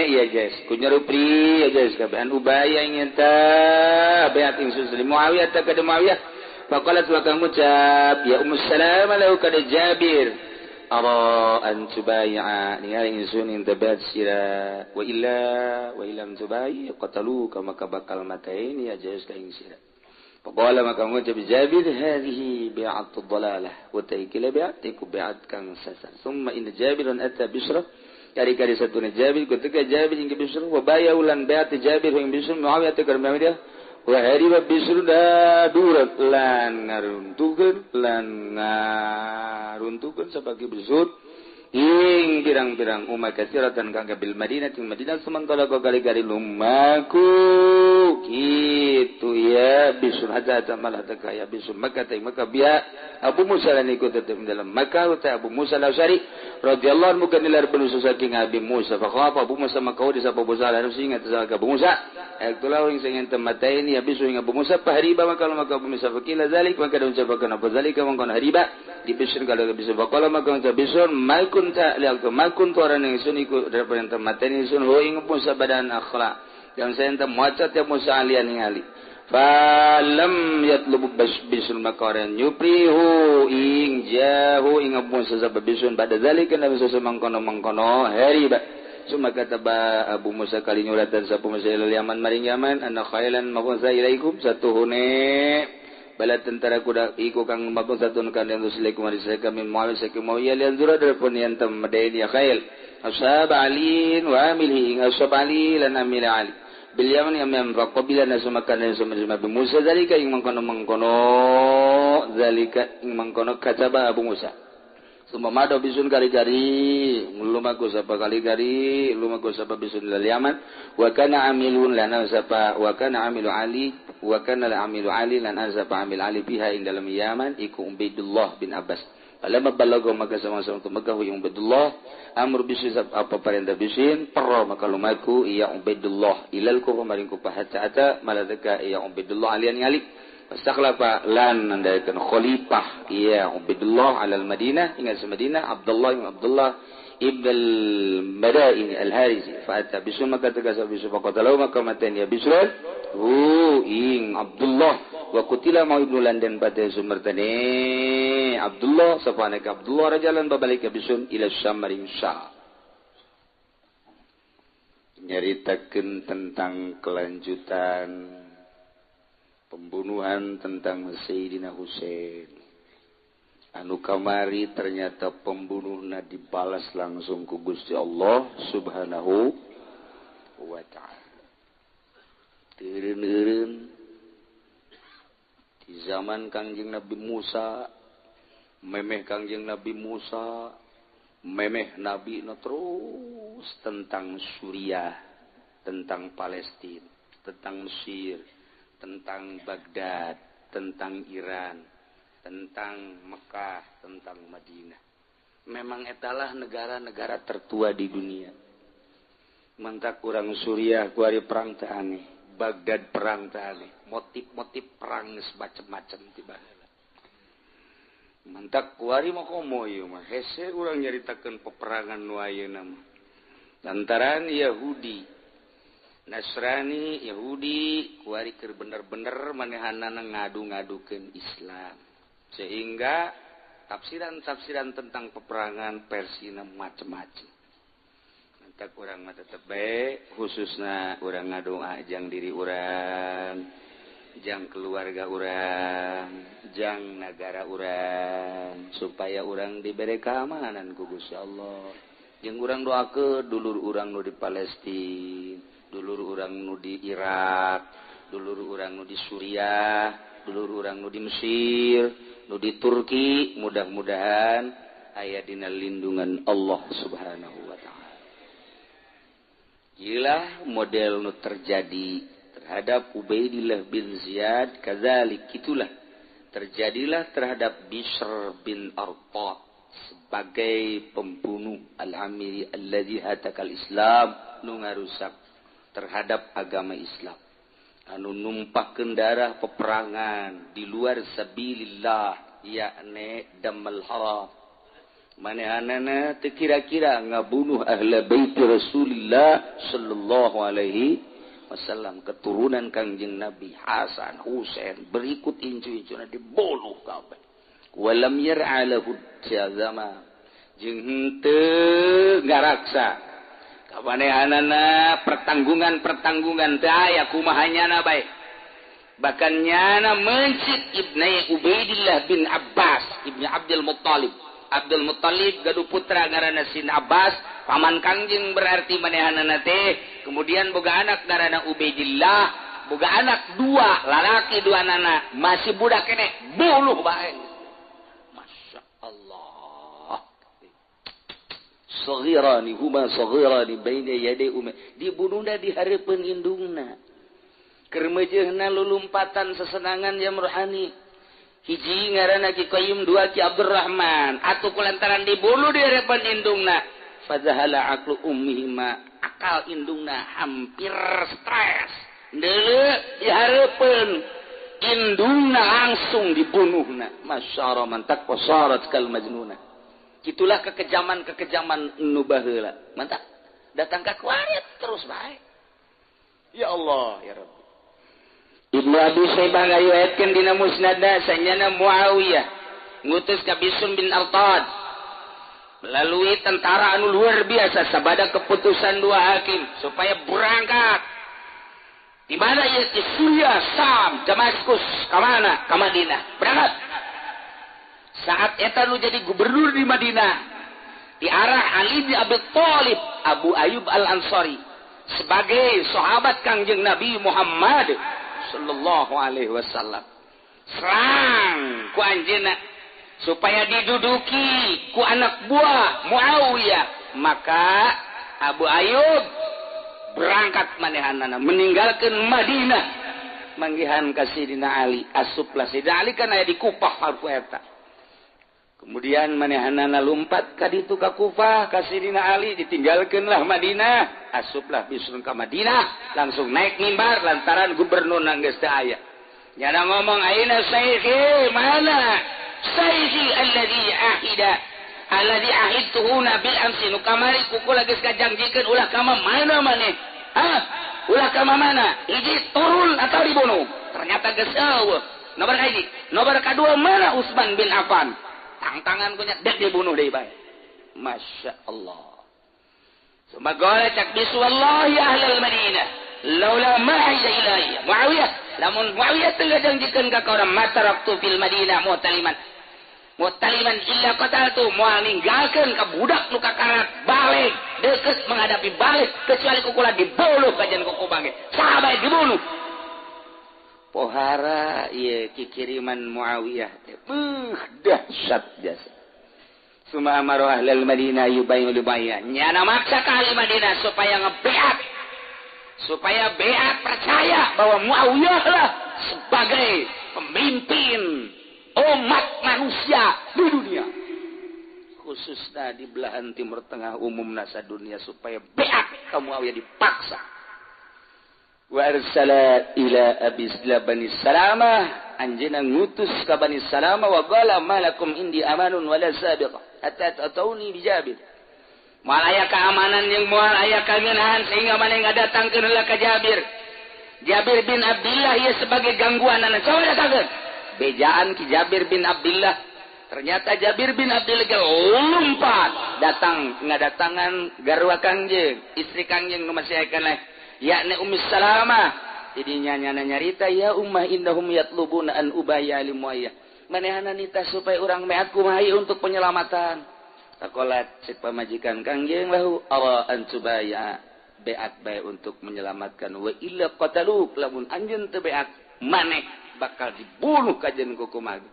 ya guys kunyarupri ya guys kabehan ubaya ingin ta bayat ingsun li Muawiyah ta kada Muawiyah faqalat maka ngucap ya Ummu Salamah lahu kada Jabir ara an tubay'a ningali ingsun intabat sira wa illa wa illam tubai qataluka maka bakal mataini ya jais ka ing sira faqala maka ngucap Jabir hadhihi bi'atu dhalalah wa taikila bi'atiku bi'at kang sasar summa inna Jabirun ata Bisra kari-kari satuna Jabir ketika Jabir ing Bisra wa bayaulan bi'at Jabir ing Bisra Muawiyah ta Muawiyah wa hariba Bisra dadurat lan ngaruntukeun sabagi Bisr ing pirang-pirang umat katsiratan kang bil Madinah ting Madinah sementara kali-kali lumaku kitu ya Bisr hatta malah takaya Bisr Makkah ting Makkah biya Abu Musa lan iku tetep dalam Makkah ta Abu Musa al-Asy'ari radhiyallahu anhu kanilar benu saking Abi Musa fa khafa Abu Musa maka di sapa Abu Musa lan ingat saka Abu Musa ektulah ing sing temataini ya Bisr ing Abu Musa pahriba maka maka Abu Musa fakila zalik maka ucapakeun apa zalika mangkon hariba di Bisr kalau Bisr faqala maka Bisr malkun ta liak makun toran ingsun iku daripada mateni ingsun ho ing Musa badan akhlak yang saya enta maca tiap Musa alian ningali falam yatlubu bisun makaran yuprihu ing jahu ing Musa sabab bisun pada zalika nabi mangkono-mangkono hariba summa kataba Abu Musa kali nyuratan sapa Musa ilal Yaman maring Yaman anna khailan mabunsa ilaikum satuhune bala tentara kuda iku kang mabung satun kan yang rusulikum arisaka min Muawiyah saking Muawiyah lian zura darpun yang temadain ya khail ashab alin wa amilhi ing ashab ali lan amil ali bil yaman yam faqabila nasumakan dan summa Abu Musa zalika ing mangkono-mangkono zalika ing mangkono kataba Abu Musa summa mado bisun kali-kali lumaku sapa kali-kali lumaku sapa bisun lil Yaman wa kana amilun lana sapa wa kana amilu ali wa kana amilu ali lan sapa amil ali biha ing dalam Yaman iku Ubaidullah bin Abbas falamma balaga maka sama-sama ke Mekah Ubaidullah amr bisun apa perintah bisun perro maka lumaku ya Ubaidullah ilal ku maring ku hatta ata maladaka ya Ubaidullah alian ngali wastakhlafa lan nandaikan khalifah ya Ubaidullah alal Madinah ingat Madinah Abdullah bin Abdullah ibn al-Madaini al-Harisi fa ata bisu maka tegasa bisu faqatalahu maka matan ya Bisr hu ing Abdullah wa qutila ma ibnu London pada sumertane Abdullah sapaneka Abdullah rajalan babalik bisun ila Syam maring Syam nyaritakeun tentang kelanjutan pembunuhan tentang Sayyidina Husain anu kamari ternyata pembunuhna dibalas langsung ku Gusti Allah Subhanahu wa ta'ala. Teureun-eureun di zaman Kangjeng Nabi Musa, memeh Kangjeng Nabi Musa, memeh Nabi no terus tentang Suriah, tentang Palestina, tentang Mesir, tentang Baghdad, tentang Iran, tentang Mekah, tentang Madinah. Memang etalah negara-negara tertua di dunia. Mentak kurang Suriah kuari perang teh aneh, Baghdad perang teh aneh, motif-motif perang geus macem-macem tiba heula. Mentak kuari mah komo ieu mah hese urang nyaritakeun peperangan nu ayeuna mah. Lantaran Yahudi, Nasrani, Yahudi kuari keur bener-bener manehanana ngadu-ngadukeun Islam. Sehingga tafsiran-tafsiran tentang peperangan versina macem-macem. Mantap urang mah tetep bae, khususna urang ngadoa jang diri urang, jang keluarga urang, jang nagara urang, supaya urang diberi keamanan ku Gusti Allah. Jeung urang doakeun dulur urang nu di Palestina, dulur urang nu di Irak, dulur urang nu di Suriah, dulur urang nu di Mesir, nu di Turki, mudah-mudahan aya dina lindungan Allah Subhanahu wa ta'ala. Gila model nu terjadi terhadap Ubaidillah bin Ziyad, kadzalik itulah terjadilah terhadap Bishr bin Arta sebagai pembunuh al-amiri alladzi hatakal Islam, nu ngarusak terhadap agama Islam, anu numpahkeun darah peperangan di luar sabilillah, yakni damal haram. Manehanana teu kira-kira ngabunuh ahla bait Rasulillah sallallahu alaihi wasallam, keturunan Kangjeng Nabi Hasan, Husain, berikut incu-incuna dibunuh kabeh. Walam yar'a lahu jazama, jeung henteu ngaraksa kamanehanana pertanggungan-pertanggungan teu aya kumaha nyana bae. Bahkan nyana mencit Ibnu Ubaidillah bin Abbas, Ibnu Abdul Muttalib. Abdul Muttalib gaduh putra ngaranna Sin Abbas, paman Kangjeng berarti manehanana teh. Kemudian boga anak ngaranna Ubaidillah, boga anak dua, lalaki dua nana, masih budak keneh, bunuh bae. Masya Allah. Saghirani huma saghirani baina yaday umma, dibunuhna di hareupeun indungna. Keur meujeuhna lulumpatan sesenangan jam rohani. Hiji ngaranna Ki Qayyim, dua Ki Abdurrahman. Atuh kulantaran dibunuh di hareupeun indungna, fadzahala aqlu ummihima, akal indungna hampir stres. Deuleu di hareupeun indungna langsung dibunuhna. Masyara mantak wasarat kal majnuna. Itulah kekejaman-kekejaman nu baheula. Mantap. Datang ka kuarit terus bae. Ya Allah, ya Rabbi. Ibnu Abi Syaibah ngariwayatkeun dina Musnadna sanyana Muawiyah ngutus ka Bishr bin Artad melalui tentara anu luar biasa sabada keputusan dua hakim supaya berangkat. Di mana ieu? Di Suriah, Sam, Damaskus, ka mana? Ka Madinah. Berangkat. Saat eta nu jadi gubernur di Madinah di arah Ali bin Abi Thalib, Abu Ayyub Al-Ansari sebagai sahabat Kangjeng Nabi Muhammad sallallahu alaihi wasallam. Serang ku anjeunna supaya diduduki ku anak buah Muawiyah. Maka Abu Ayyub berangkat manehanana meninggalkan Madinah manggihan ka Sidina Ali. Asuplah Sidina Ali kan aya di Kufah harku eta. Kemudian manehanana lumpat ka ditu ka Kufah ka Sidina Ali, ditinggalkeunlah Madinah. Asuplah Bishr ka Madinah, langsung naik mimbar lantaran gubernur geus teu aya. Nyana ngomong, aina sayyidi, mana sayyidi alladzi ahida alladzi ahidtuhuna bil amsi, nu kamari kukula geus kajangjikeun ulah ka mana maneh? Hah? Ulah ka mana? Hiji turun atau dibunuh. Ternyata geus eueuh. Nomor hiji, nomor kadua mana Utsman bin Affan? Tangtangan kunya dek dibunuh deui bae. Masya Allah. Sumagora cak bisu wallahi ahlal Madinah laula ma aida ilayya Muawiyah, lamun Muawiyah teu ngajangjikeun ka urang mataraktu fil Madinah mu'taliman mu'taliman illa qataltu, moal ninggalkeun ka budak nu kakarat balik deukeut menghadapi balik kecuali kukula dibunuh kajian kuku bangke saha bae dibunuh. Pohara ieu kikiriman Muawiyah teh beuh dahsyat jasa. Suma amaru ahlal Madinah yubayyu libayya, nyana maksa ka ahli Madinah supaya ngebeat, supaya beat percaya bahwa Muawiyah lah sebagai pemimpin umat manusia di dunia, khususnya di belahan Timur Tengah umum nasa dunia, supaya beat ka Muawiyah dipaksa. Wa arsala ila Abi Bani Salamah, anjeunna ngutus ka Bani Salamah wa qala malakum indi amanun wala sabiqah hatta tatuni bi Jabir. Moal aya keamanan jeung moal aya kangenahan sehingga maneh ngadatangkeun heula ka Jabir. Jabir bin Abdullah ieu sebagai gangguanana. Coba datangkeun. Bejaan Ki Jabir bin Abdullah. Ternyata Jabir bin Abdullah lompat datang ngadatangan garwa Kangjeng, istri Kangjeng nu masih aya keneh, yakni Ummi Salamah. Didinya nyana nyarita, ya ummah innahum yatlubuna an ubaya li Muayyah. Manehana nita supaya urang meat kumaha untuk penyelamatan. Takolat cek pamajikan Kangjeng lahu awa an tubaya beat bae untuk menyelamatkan wa illa qataluk, lamun anjeun teu beat maneh bakal dibunuh kajen ku kumaha.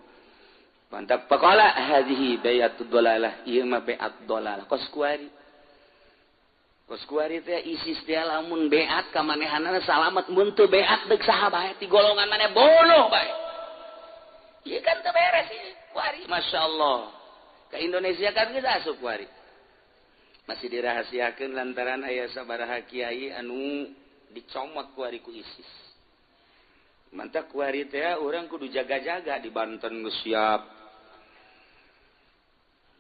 Mantap faqala hadhihi bayatud dalalah, ieu mah beat dalalah kos kuari. Kos kuari teh ISIS teh lamun beat ka manehanana salamet, mun teu beat deuk saha bae ti golongan maneh bunuh bae. Ieu kan teu beres ieu kuari. Masyaallah. Ka Indonesia kan geus asup kuari. Masih dirahasiakeun lantaran aya sabaraha kiai anu dicomot kuari ku ISIS. Mantap kuari teh urang kudu jaga-jaga di Banten geus siap.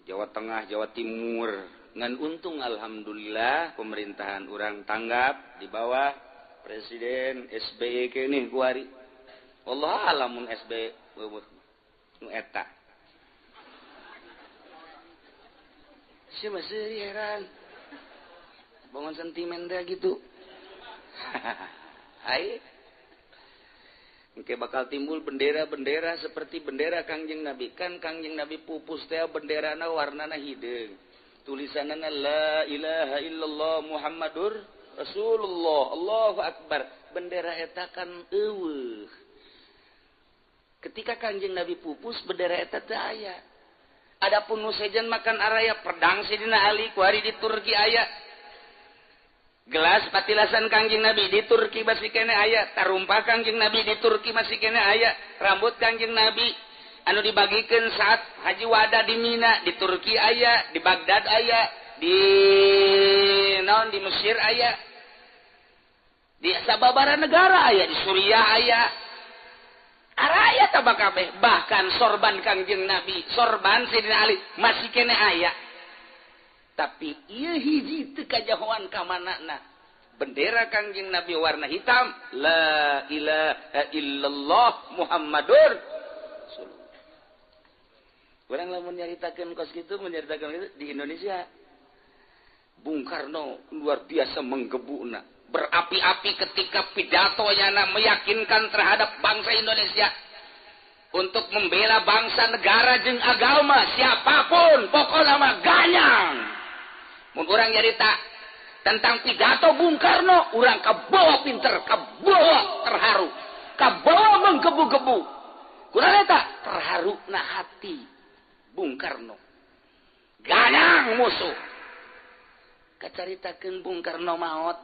Jawa Tengah, Jawa Timur. Ngan untung alhamdulillah pemerintahan urang tanggap di bawah Presiden SBY keneh kuari. Wallahu alamun SBY nu eta. Sia masih heran. Bangun sentimen teh gitu. Hai. Engke bakal timbul bendera-bendera seperti bendera Kangjeng Nabi. Kan Kangjeng Nabi pupus teh benderana warnana hideung. Tulisanana la ilaha illallah Muhammadur Rasulullah. Allahu akbar. Bendera eta kan eueuh. Ketika Kangjeng Nabi pupus bendera eta teu aya. Adapun nu sejen makan araya pedang Sidina Ali ku hari di Turki aya. Gelas patilasan Kangjeng Nabi di Turki masih kene aya, tarumpa Kangjeng Nabi di Turki masih kene aya, rambut Kangjeng Nabi anu dibagikeun saat haji wada di Mina di Turki aya, di Baghdad aya, di naon di Mesir aya, di sababara negara aya, di Suriah aya. Araya tabak kabeh, bahkan sorban Kangjeng Nabi, sorban Sidina Ali masih kene aya. Tapi ieu hiji teu kajahoan ka manana. Bendera Kangjeng Nabi warna hitam, la ilaha illallah Muhammadur Rasulullah. Urang lamun nyaritakeun kos kitu, menyaritakeun kitu di Indonesia. Bung Karno luar biasa menggebukna, berapi-api ketika pidatonya meyakinkan terhadap bangsa Indonesia untuk membela bangsa, negara jeung agama siapapun, pokoknya mah ganyang. Mun urang nyarita tentang pidato Bung Karno, urang kabawa pinter, kabawa terharu, kabawa menggebu-gebu. Kurang eta terharu na hati Bung Karno. Ganyang musuh. Kacaritakeun Bung Karno maot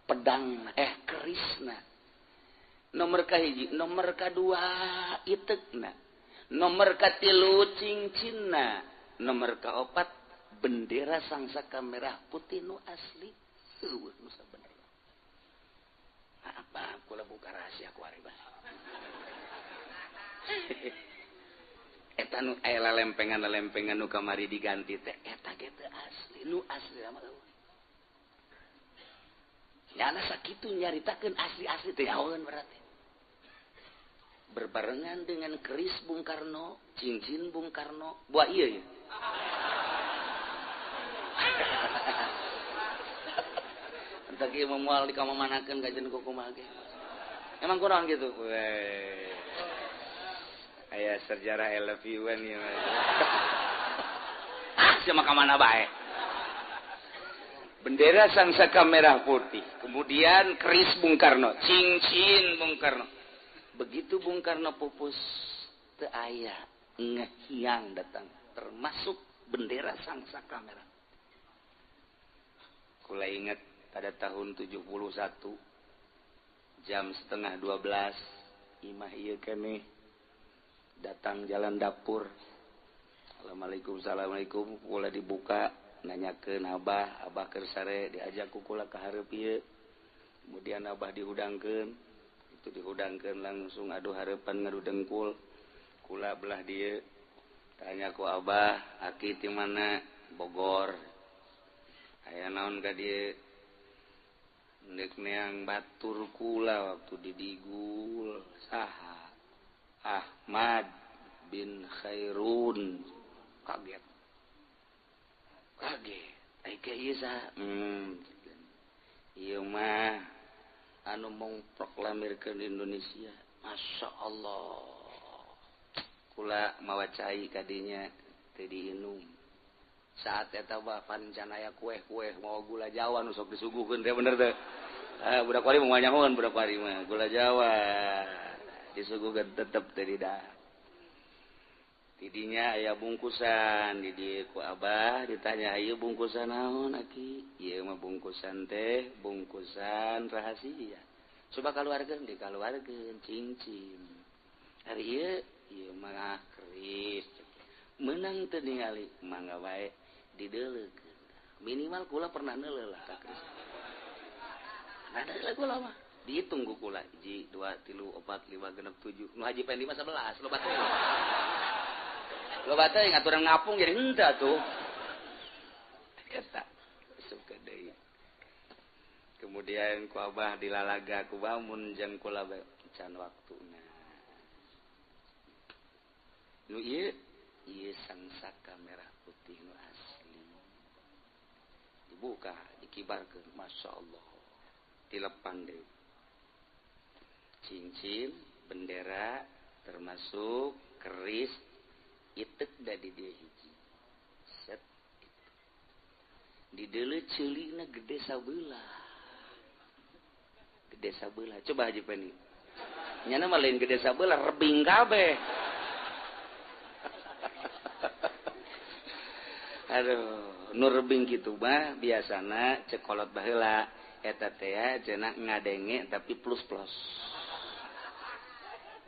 pedang kerisna. Nomor kahiji, nomor kadua itekna, nomor katilu cincinna, nomor kaopat bendera sangsaka merah putih nu asli. Eueuh nu sabenerna. Apa kula buka rahasia ku ari bae. Eta nu aya lempengan-lempengan nu kamari diganti teh eta ge teu asli, nu asli mah eueuh. Nyana sakitu nyaritakeun asli-asli teh yaeun berarti. Berbarengan dengan keris Bung Karno, cincin Bung Karno, buah ieu ya. Entar ieu moal dikamamanakeun kajen kumaha ge. Emang kunaon gitu? Weh. Aya sejarah I love you an ieu. Ah, sia mah ka mana bae. Bendera sangsaka merah putih, kemudian keris Bung Karno, cincin Bung Karno. Begitu Bung Karno pupus, teu aya ngehiang datang, termasuk bendera sangsaka merah. Kula ingat pada tahun 71 jam 11:30 imah ieu keneh datang jalan dapur. Assalamualaikum, assalamualaikum, kula dibuka nanyakeun abah, abah keur sare diajak ku kula ka hareup ieu. Kemudian abah dihudangkeun, itu dihudangkeun langsung aduh hareupan ngadu dengkul. Kula belah dieu. Tanya ku abah, aki ti mana? Bogor. Aya naon ka dieu? Ndek neang batur kula waktu didigul saha? Ah, Ahmad bin Khairun. Kaget. Kaget. Ai ke ieu saha? Ieu mah anu mengproklamirkeun Indonesia. Masya Allah. Kula mawa cai kadinya teu diinum. Saat eta mah pan can aya kue-kue mawa gula Jawa nu sok disuguhkeun teh bener teh. Ah, budak wari mah nyahoan budak wari mah gula Jawa disuguhkeun tetep teu didahar. Tidinya aya bungkusan di dieu ku abah ditanya ieu bungkusan naon aki? Ieu mah bungkusan teh bungkusan rahasia. Coba kaluarkeun dikaluarkeun cincin. Ari ieu ieu mah keris. Menang teu ningali mangga wae dideuleukeun. Minimal kula pernah neuleuh lah ka keris. Nah, deuleuh kula mah. Dihitung ku kula 1 2 3 4 5 6 7. Nu haji pengen 5 11 loba teh. Loba teh ngaturan ngapung jadi henteu atuh. Eta suka deui. Kemudian ku abah dilalaga ku bamun jeung kula can waktuna. Nu ieu ieu sangsaka merah putih nu asli. Dibuka, dikibarkeun, Masya Allah. Dilepan deui. Cincin, bendera, termasuk keris, itek da di dieu hiji. Set. Di deuleu ceulina gede sabelah. Gede sabelah. Coba Haji Peni. Nyana mah lain gede sabelah, rebing kabeh. Aduh, nu rebing kitu mah biasana cekolot baheula eta teh cenah ngadenge tapi plus-plus.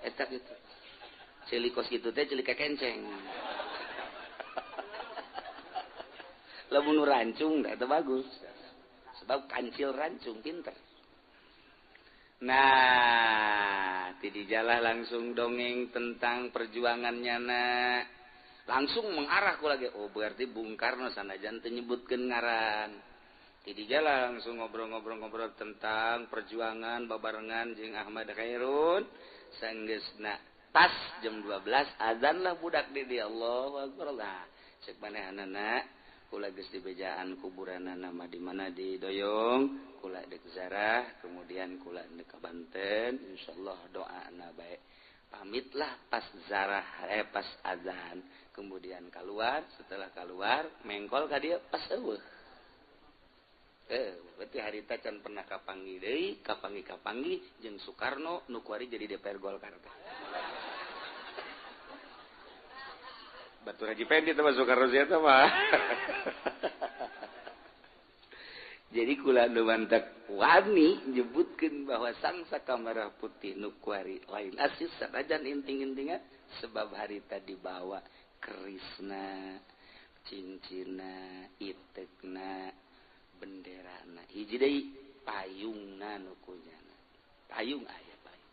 Eta kitu. Ceuli kos kitu teh ceuli kekenceng. Lamun nu rancung eta bagus. Sebab kancil rancung pinter. Nah, ti dijalah langsung dongeng tentang perjuangannya na. Langsung mengarah ku lagi. Oh, berarti Bung Karno sanajan teu nyebutkeun ngaran. Ti dijalah langsung ngobrol-ngobrol-ngobrol tentang perjuangan babarengan jeung Ahmad Khairun. Sanggeusna pas jam 12 azan lah budak di dia. Allahu akbar lah. Cek manehanana kula geus dibejaan kuburanana mah di mana di Doyong, kula deuk zarah, kemudian kula deuk ka Banten, insyaallah doana bae. Pamitlah pas zarah pas azan, kemudian keluar, setelah keluar mengkol ka dieu pas eueuh. Berarti harita can pernah kapanggih deui, kapanggih-kapanggih jeung Soekarno nu kuari jadi DPR Golkar. Batur Haji Pendi teh Soekarno sia teh mah. Jadi kula nu mantak wani nyebutkeun bahwa sangsaka merah putih nu kuari lain asis sanajan inting-intingan sebab harita dibawa kerisna, cincinna, itekna, benderana. Hiji deui payungna nu kunyana. Payung aya payung.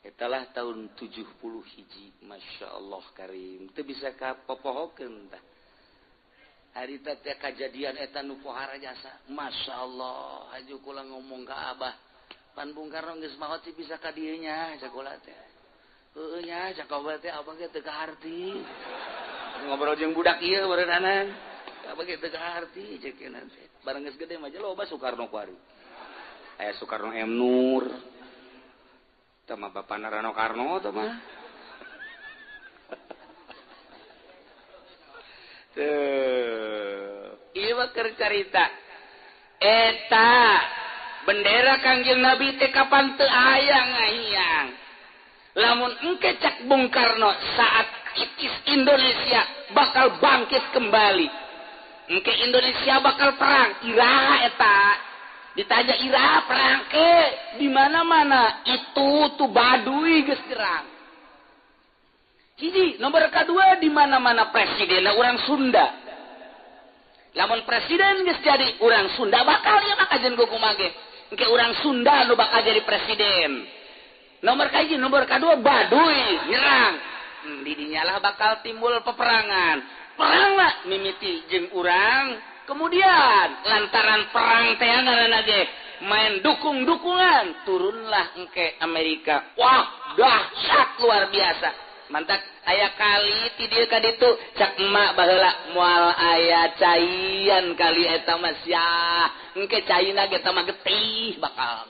Etalah tahun 70 hiji, Masya Allah karim. Teu bisa kapopohokeun tah. Harita teh kajadian eta nu pohara jasa. Masya Allah, haju kula ngomong ka abah. Pan Bung Karno geus maot sih bisa ka dieu nya cak kula teh. Heueuh nya cak abah teh abah ge teu kaharti. Ngobrol jeung budak ieu barenanan. Abah ge teu kaharti cek teh. Bareng geus gede mah loba Soekarno kuari. Aya Soekarno M Nur. Tah mah bapana Rano Karno tah mah. Tuh, ieu mah keur carita. Eta bendera Kangjeng Nabi teh kapan teu aya ngahiyang. Lamun engke cak Bung Karno saat itis Indonesia bakal bangkit kembali. Engke Indonesia bakal perang, iraha eta. Ditanya iraha perang ke di mana-mana itu tuh Baduy geus nyerang. Hiji, nomor kedua di mana-mana presidenna urang Sunda. Lamun presiden geus jadi urang Sunda bakal ieu mah kajen kumaha ge. Engke urang Sunda nu bakal jadi presiden. Nomor kahiji, nomor kedua Baduy nyerang. Di dinyalah bakal timbul peperangan. Perang lah mimiti jeung urang. Kemudian lantaran perang teh ngaranna ge main dukung-dukungan, turunlah engke Amerika. Wah, Dahsyat luar biasa. Mantak aya kali ti dieu ka ditu cak emak baheula moal aya caian kali eta mah sia. Engke caina ge tah mah getih bakal.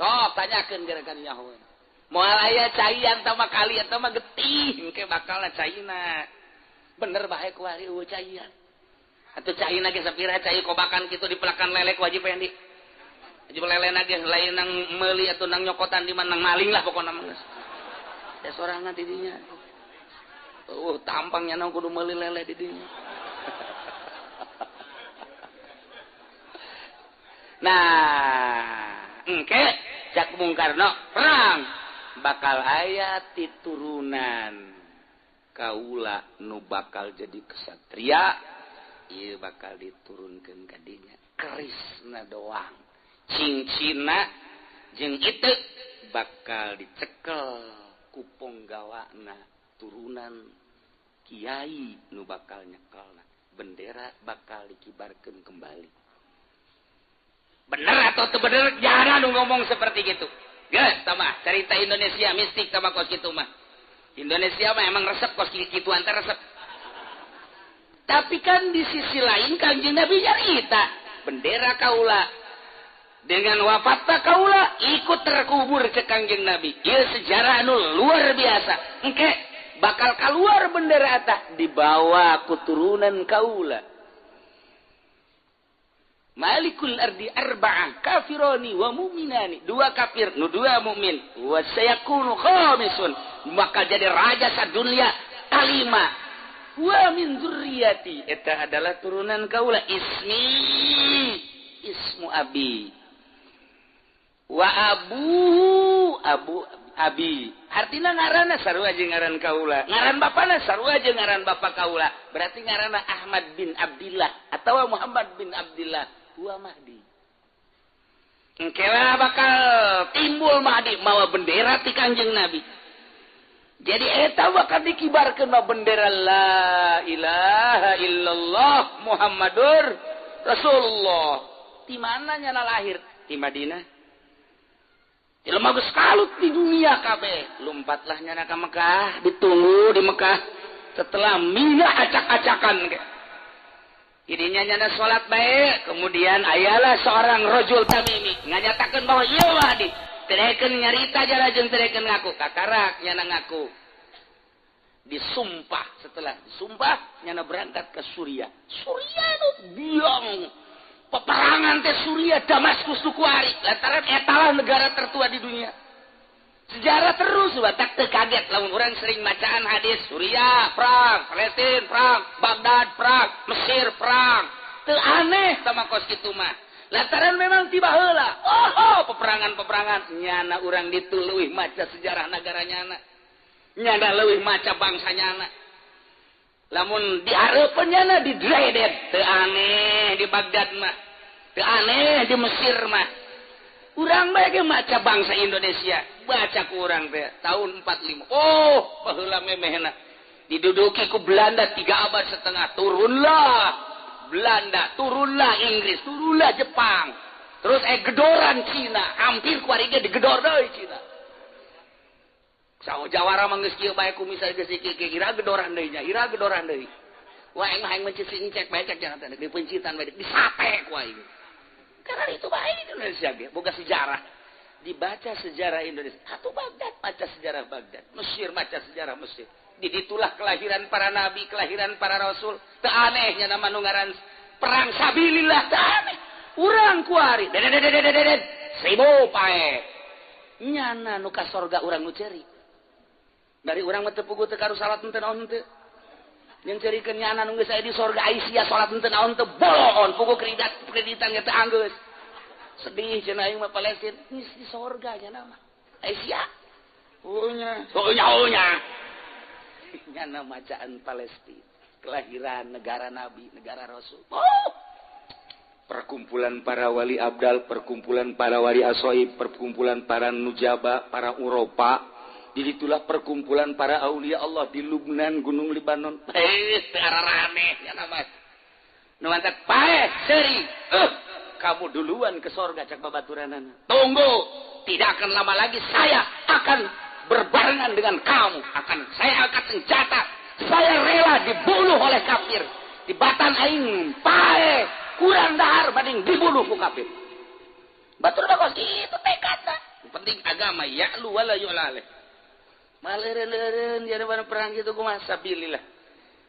Sok tanyakeun gerakan nyaho. Moal aya caian tah mah kali eta mah getih engke bakalna caina. Bener bae kuari eueuh caian. Atuh caina ge sapira cai kobakan kitu dipelakan lelek wajib yang di. Wajib lelena ge lain nang meuli atuh nang nyokotan di mana nang maling lah pokona mah geus. Ya sorangan didinya. Tampangnya nang kudu meuli lele didinya. Nah, engke cak Bung Karno perang bakal aya titurunan kaula nu bakal jadi kesatria, ieu bakal diturunkeun ka dinya. Kerisna doang. Cincina jeung itu bakal dicekel kupong gawana turunan kiai nu bakal nyekelna, bendera bakal dikibarkeun kembali. Bener atau teu bener jarang nu ngomong seperti gitu. Geus tah cerita Indonesia mistik tah kos kitu mah. Indonesia mah emang resep kos kituan teh resep. Tapi kan di sisi lain Kanjeng Nabi nyarita bendera kaula dengan wafatna kaula ikut terkubur cek Kangjeng Nabi. Ieu sejarah anu luar biasa. Engke bakal keluar bendera eta dibawa ku turunan kaula. Malikul ardi arba'ah kafironi wa mu'minani. Dua kafir, nu dua mukmin. Wa sayakunu khamisun. Bakal jadi raja sadunia kalima. Wa min dzurriyyati. Eta adalah turunan kaula. Ismi ismu abi. Wa abu abu abi artinya ngaranna sarua jeung ngaran kaula, ngaran bapana sarua jeung ngaran bapa kaula, berarti ngaranna Ahmad bin Abdillah atawa Muhammad bin Abdillah huwa Mahdi. Engke bakal timbul Mahdi mawa bendera ti Kangjeng Nabi. Jadi eta bakal dikibarkeun ma bendera la ilaha illallah Muhammadur Rasulullah. Di mana nyana lahir? Di Madinah. Jelema geus kalut di dunia kabeh, lompatlah nyana ka Mekah, ditunggu di Mekah setelah mina acak-acakan ge. Jadinya nyana salat bae, kemudian ayalah seorang rajul tamimi nganyatakeun bahwa ieu Mahdi. Tereken nyarita jara jeung tereken ngaku, kakarak nyana ngaku. Disumpah, setelah disumpah nyana berangkat ke Suriah. Suriah nu biang peperangan teh Suriah Damaskus nu kuari lantaran etalah negara tertua di dunia. Sejarah terus batak teu kaget lamun urang sering macaan hadis Suriah perang, Palestina perang, Baghdad perang, Mesir perang. Teu aneh tama kos kitu mah. Lantaran memang tiba heula. Oh, peperangan-peperangan nyana urang ditu leuwih maca sejarah negara nyana. Nyana leuwih maca bangsa nyana. Lamun dihareupeun nyana didredet teu aneh di Baghdad mah. Teu aneh di Mesir mah. Urang bae ge maca bangsa Indonesia, baca ku urang teh tahun 45. Oh, baheula memehna diduduki ku Belanda 3 abad setengah, turunlah Belanda, turunlah Inggris, turunlah Jepang. Terus gedoran Cina, hampir ku ari ge digedor deui Cina. Sawo jawara mah geus kieu bae kumis geus kieu ira gedoran deui nya, ira gedoran deui. Wah aing mah hayang mencisi encek bae cek jangan teh dipencitan bae disate ku aing. Karena itu bae Indonesia ge boga sejarah. Dibaca sejarah Indonesia, atuh Baghdad baca sejarah Baghdad, Mesir baca sejarah Mesir. Di ditulah kelahiran para nabi, kelahiran para rasul. Teu aneh nya nama nu ngaran perang sabilillah teu aneh. Urang kuari dedet seribu pae. Nyana nu ka sorga urang nu ceurik. Dari urang mah teu puguh teu karu salat henteu naon henteu. Yang cerikeun nyana nu geus aya di sorga Aisyah salat henteu naon teu boloon puguh kreditan ge teu anggeus. Sedih cenah aing mah Palestina geus di sorga nyana mah. Aisyah. Oh nya, oh nya, oh nya. Nyana macaan Palestina, kelahiran negara nabi, negara rasul. Oh. Perkumpulan para wali abdal, perkumpulan para wali asoib, perkumpulan para nujaba, para Uropa. Jadi itulah perkumpulan para aulia Allah di Lubnan, Gunung Libanon. Teu ararane nya mah. Nu mantak paeh seuri. Kamu duluan ke sorga cak babaturanana. Tunggu, tidak akan lama lagi saya akan berbarengan dengan kamu. Akan saya angkat senjata. Saya rela dibunuh oleh kafir. Di batan aing pae kurang dahar banding dibunuh ku kafir. Batur bagus itu tekadna. Penting agama ya'lu wala yu'la alaih. Maleureun-leureun jadi perang gitu kumaha sabilillah.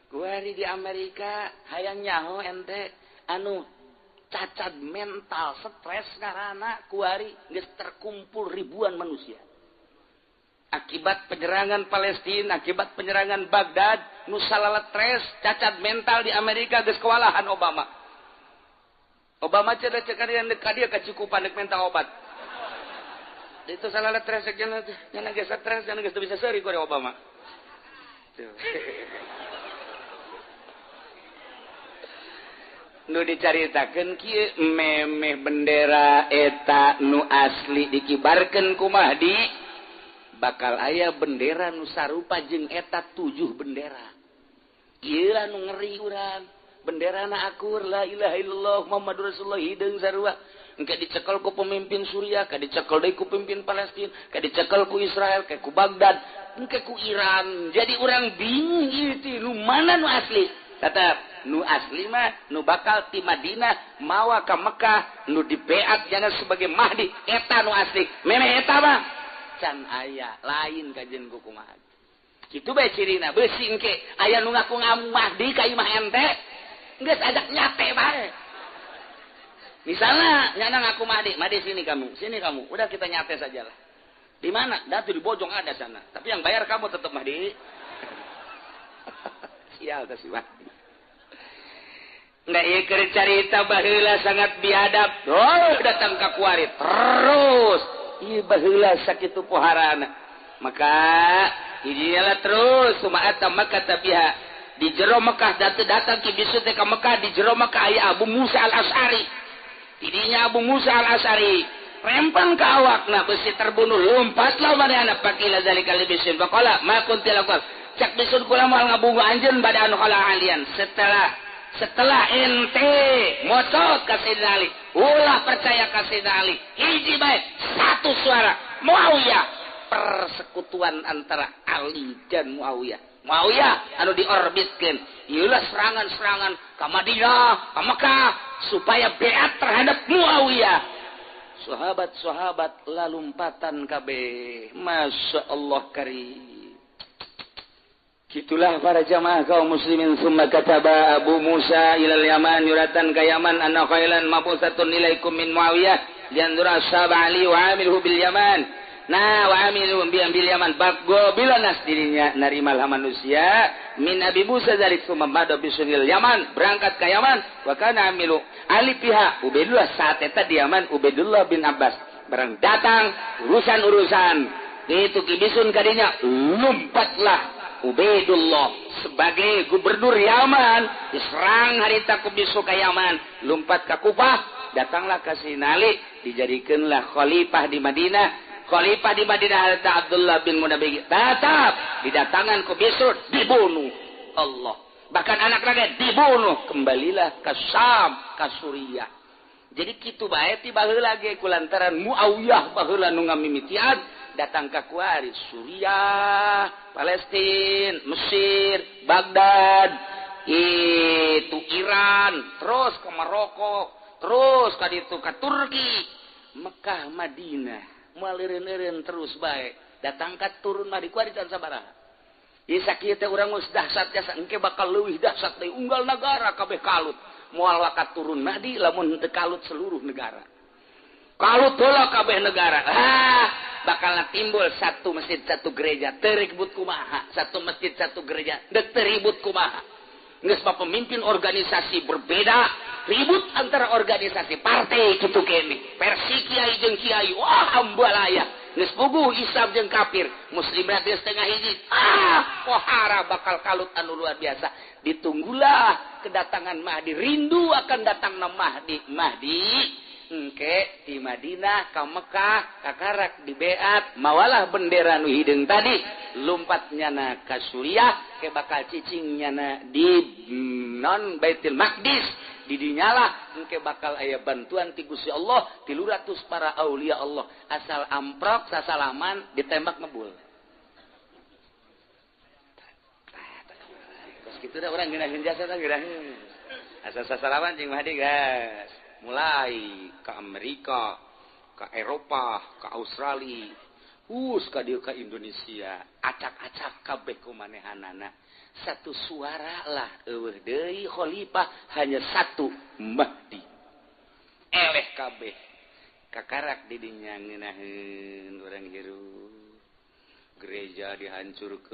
Kuari di Amerika hayang nyaho ente anu cacat mental stres karena kuari geus terkumpul ribuan manusia. Akibat penyerangan Palestina, akibat penyerangan Baghdad, nu salala stres, cacat mental di Amerika geus kewalahan Obama. Obama cenah cek ka dia kacukupan dek minta obat. Itu salala stres cenah nya geus stres cenah geus teu bisa seuri ku Obama. Tuh. Nu dicaritakeun kieu memeh bendera eta nu asli dikibarkeun ku Mahdi bakal aya bendera nu sarupa jeung eta 7 bendera. Ieu lah nu ngeri urang. Benderana akur la ilaha illallah Muhammadur Rasulullah hideung sarua. Engke dicekel ku pemimpin Suriah, ka dicekel deui ku pemimpin Palestina, ka dicekel ku Israel, ka ku Baghdad, engke ku Iran. Jadi urang bingung ieu teh nu mana nu asli. Tetap nu asli mah nu bakal ti Madinah mawa ka Mekah nu dibeat jana sebagai Mahdi eta nu asli. Memeh eta mah can aya lain kajen ku kumaha. Kitu bae cirina beusi engke aya nu ngaku Mahdi ka imah ente geus ajak nyate bae. Misalnya nyana ngaku Mahdi, Mahdi sini kamu, udah kita nyate sajalah. Di mana? Dah tuh di Bojong ada sana. Tapi yang bayar kamu tetap Mahdi. Sial teh si Mahdi. Nggak ieu keur carita baheula sangat biadab. Oh, datang ka kuari terus. Ieu baheula sakitu poharana. Maka hijilah terus sumaata maka tabiha. Di jero Mekah datang ki bisu teh ka Mekah di jero Mekah aya Abu Musa Al-Asy'ari. Tidinya Abu Musa Al-Asy'ari rempan ka awakna besi terbunuh lompatlah manehna pakila zalika libisin faqala ma kunti laqal. Cak bisun kula moal ngabungu anjeun bada anu khala alian setelah ente mocot ka Sayyidina Ali ulah percaya ka Sayyidina Ali hiji bae satu suara Muawiyah persekutuan antara Ali dan Muawiyah. Muawiyah anu diorbitkeun ieulah serangan-serangan ka Madinah ka Mekah supaya beat terhadap Muawiyah. Sahabat-sahabat lalumpatan kabeh. Masya Allah karim. Itulah para jamaah kaum muslimin. Summa kataba Abu Musa ilal Yaman yuratan ka Yaman anna khailan mabusatun ilaikum min Muawiyah lianzura ashab Ali wa amilhu bil Yaman. Nah wa amilu bil Yaman baggo bila nas dirinya narimalah manusia min Abi Musa zalik summa mada bisunil Yaman berangkat ke Yaman wa kana amilu Ali pihak Ubaidullah saat eta di Yaman Ubaidullah bin Abbas barang datang urusan-urusan itu kibisun kadinya lompatlah Ubaidullah sebagai gubernur Yaman diserang harita ku bisu ka Yaman lompat ke Kufah datanglah ke Sinali dijadikanlah khalifah di Madinah. Khalifah di Madinah harita Abdullah bin Munabbih tetap didatangan ku bisu dibunuh Allah bahkan anak rakyat dibunuh kembalilah ke Syam ke Suriah. Jadi kitu bae ti baheula ge kulantaran Muawiyah baheula nu ngamimitian datang ka kuari Suriah, Palestina, Mesir, Baghdad, itu Iran, terus ke Maroko, terus ka ditu ka Turki, Mekah, Madinah, moal eureun-eureun terus bae. Datang ka turun mah di kuari can sabaraha. Ieu sakieu teh urang geus dahsyat jasa engke bakal leuwih dahsyat deui unggal nagara kabeh kalut. Moal wakat turun Mahdi lamun teu kalut seluruh negara. Kalut heula kabeh negara. Ah, bakal timbul satu masjid satu gereja teribut kumaha, satu masjid satu gereja deuk teribut kumaha. Geus mah pemimpin organisasi berbeda, ribut antara organisasi partai kitu kene. Versi kiai jeung kiai, wah ambalaya. Geus puguh Islam jeung kafir, muslim berarti setengah hiji. Ah, pohara bakal kalut anu luar biasa. Ditunggulah kedatangan Mahdi, rindu akan datangna Mahdi. Mahdi engke di Madinah ka Mekah kakarak dibeat mawalah bendera nu hideung tadi lompat nyana ka Suriah ke bakal cicing nyana di non Baitul Maqdis didinyalah engke bakal aya bantuan ti Gusti Allah 300 para aulia Allah asal amprok sasalaman ditembak ngebul. Sudah urang ngeunaheun jasa tah, ngeunaheun. Asa sasalaman jeung Mahdi, gas. Mulai ke Amerika, ke Eropa, ke Australia, hus ka dieu ka Indonesia, acak-acak kabeh ku manehanana. Satu suara lah, eueuh deui khalifah, hanya satu, Mahdi. Eleh kabeh. Kakarak didinya ngeunaheun urang hirup. Gereja dihancurkeun.